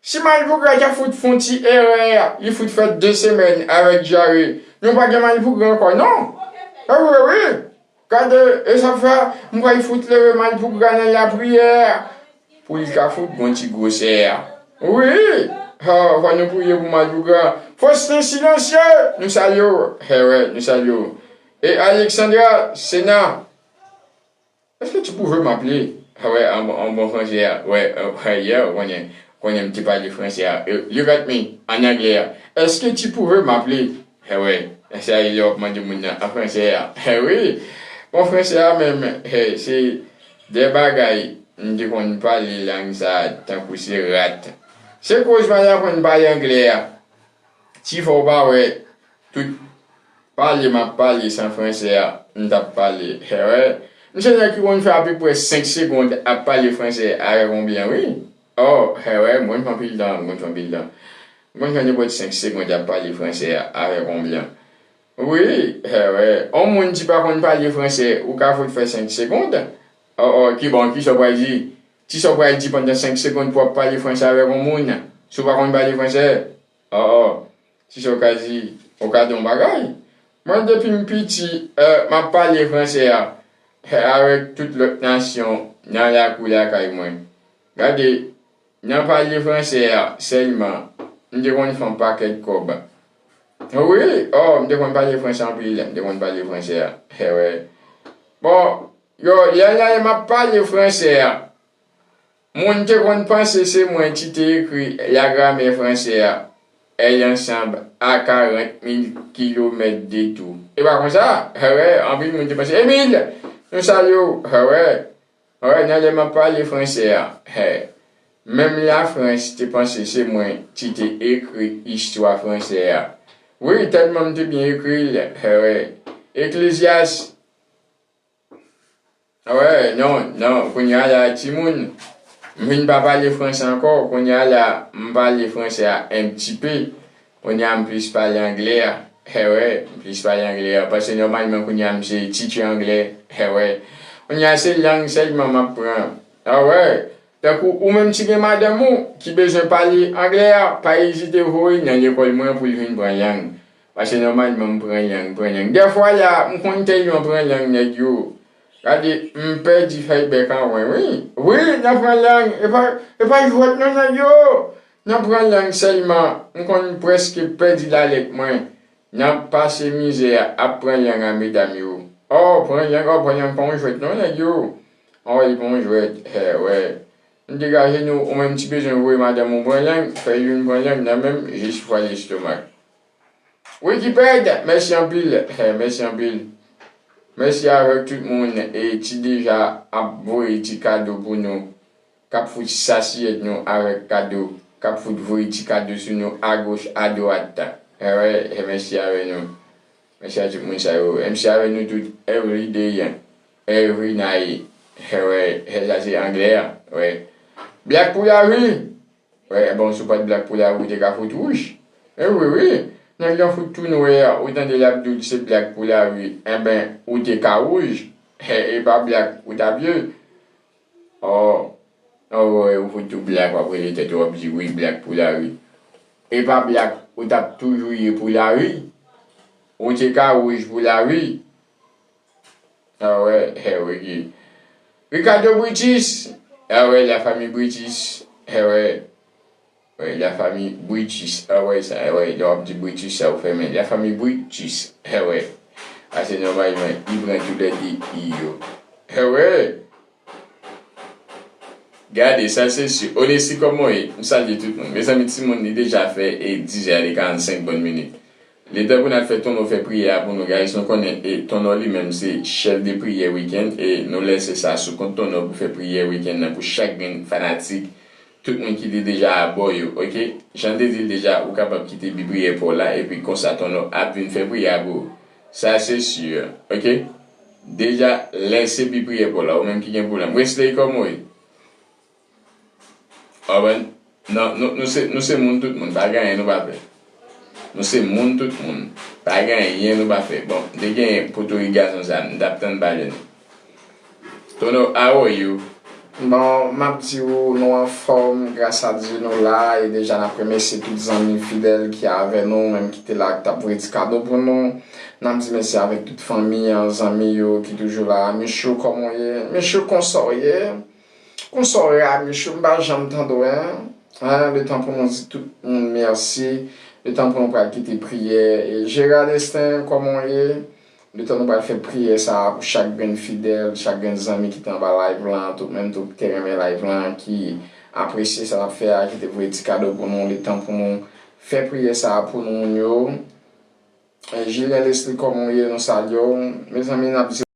si Malpougra ta fout fè yon ti erè, li fout fè de semèn avèk dyare, nou pa gen Malpougra ankò, non. E vre, wi. Gade, e sa fè, m pral fout leve Malpougra nan lapriyè, pou li ka fout gon ti gwosè a. Wi, ha, fò nou priye pou Malpougra. Faustin Silencieux, nou salye w. E wè, nou salye w. E Alexandra Sena, Est-ce que tu pouvais m'appeler? Ah ouais, en, en bon français, ah, ouais, euh, ouais, yeah, konnen, konnen m te pale franse a. Euh, look at me, an anglè a. Est-ce que tu pouvais m'appeler? Eh ouais, sa e lè w ap mande moun nan an franse a. Eh wi, bon, franse a menm, eh, se de bagay, m te konn pale lang sa a tankou se rat. Se koz m al aprann pale anglè a. Ti fò w pa wè, tout pale m ap pale san franse a, m t ap pale. Ewe, m se nèg ki konn fè apeprè senk segonn ap pale franse avèk yon blan, wi. O, ewe, m konn fè anpil tan, m konn fè anpil tan. M konn fè nenpòt senk segonn ap pale franse a avèk yon blan. Wi, ewe, yon moun ki pa konn pale franse, ou ka fout fè senk segonn? O, o, ki bon, kisa w pral di? Kisa w pral di pandan senk segonn pou w ap pale franse avèk yon moun? Si w pa konn pale franse, o, o. Ti sa w ka di, ou ka di yon bagay. Mwen, depi m piti, eh, m ap pale franse a, eh, avèk tout lòt nasyon nan lakou lakay mwen. Gade, nan pale franse a sèlman, m te konn fè yon pakèt kòb. Wi, o, m te konn pale franse anpil, m te konn pale franse a. Ewe. Bon, yo, lè, lè m ap pale franse a, moun te konn panse se mwen ki te ekri lagramè franse a, elle ensemble à quarante mille kilomètres de tout. E pa konsa? Ewe, anpil moun te panse, Emile, nou salye w. Ewe, ewe, nan lè m ap pale franse a, he, menm Lafrans te panse se mwen ki te ekri istwa franse a. Wi, tèlman m te byen ekri l, ewe, Eklezyas, Wè, non, non, kounye a la, timoun, m vin pa pale franse ankò, kounye a la, m pale franse a un petit peu, kounye a m plis pale anglè a, ewe, m plis pale anglè a, paske nòmalman kounye a m se teacher anglè, ewe, kounye a se lang sèlman m ap pran, a wè, tankou ou menm si gen madanm ou ki bezwen pale anglè a, pa ezite voye l nan lekòl mwen pou l vin pran lang. Paske nòmalman m pran lang, m pran lang. Dèfwa la, m konn tèlman pran lang nèg yo. Gade, m pèdi fèy bèk an mwen, wi. Wi, nan pran lang, e pa, e pa jwèt non nèg yo. Nan pran lang sèlman, m konn prèske pèdi lalèt mwen. Nan pase mizè ap pran lang a medam yo. Oh, pran lang, oh, pran lang pa yon jwèt non, nèg yo. Oh, li pa yon jwèt, hè, wè. M degaje nou, ou menm ti bezwen voye madanm ou pran lang, fè youn pran lang nan menm, jis fwa lestomak. Wikipèd, mèsi anpil, hè, mèsi anpil. Mèsi avèk tout moun e ki deja ap voye ti kado pou nou, k ap fout sasiyèt nou avèk kado, k ap fout voye ti kado sou nou agoch, adwat. Hè, wè, hè, mèsi avè nou. Mèsi a tout moun sa yo. Mèsi avè nou tout every day, every night. Hè, wè, hè, sa se anglè a, wè. Black pou lavi. Wè, bon, si w pa t black pou lavi, ou te ka fout wouj. E wi, wi. Nèg lan fout tou nwè, ou tande l ap di w se black pou lavi. Enben, ou te ka wouj. Hè, e pa black ou t ap ye. Oh, oh, wè, ou fout tou black, w ap rele tèt ou, w ap di wi, black pou lavi. E pa black ou t ap toujou ye pou lavi. Ou te ka wouj pou lavi. Ah wè, hè, wè, ki. Ricardo Britis. Ah wè, la famille Britis. Hè, wè. Wè, la famille Britis. Ah wè, sa, wè, lè w ap di Britis, sa ou fèmen. La famille Britis. Hè, wè. A se nòmalman, li pran tou lè de i yo. Hè, wè. Gade, sa se si. Onesi, kòman w ye? M salye tout moun. Mezanmi, timoun, li deja fè e diz è e karannsenk bòn minit. Li tan pou n al fè Tonò fè priyè a pou nou, guys. Nou konnen e Tonò li menm se chèf de priyè wikenn e nou lèse sa sou kont Tonò pou fè priyè wikenn nan pou chak grenn fanatik, tout moun ki te deja abò yo, oke? Jan m te di l deja, ou kapab kite bi priyè pa w la epi konsa Tonò ap vin fè priyè a pou ou. Sa se si, oke? Deja lèse bi priyè pa w la, ou menm ki gen pwoblèm. Wesley, kòman w ye? Amen. Non, nou, nou se, nou se moun tout moun, pa gen anyen nou pa fè. Nou se moun tout moun, pa gen anyen nou pa fè. Bon, m te gen Potorik gason sa, m t ap tann pale nou. Tono, how are you? Bon, m ap di w, nou anfòm, gras a Dye nou la, e deja n ap remèsye tout zanmi fidèl ki avè nou, menm ki te la, ki t ap voye ti kado pou nou. N ap di mèsi avèk tout fanmi an, zanmi yo ki toujou la. Michou, kòman w ye? Michou, konsa w ye? Konsa w ye a, Michou? M pa janm tande w, en. Hein, letan pou nou di tout moun mèsi. Letan pou nou pral kite priyè. E Gérard Destin, kòman w ye? Letan nou pral fè priyè sa a pou chak grenn fidèl, chak grenn zanmi ki te anba live lan, tout menm tou ki te renmen live lan, ki apresye sa n ap fè a, ki te voye ti kado pou nou, letan pou nou fè priyè sa a pou nou moun yo. E Julien Leslie, kòman w ye? Nou salye w. Mezanmi, n ap di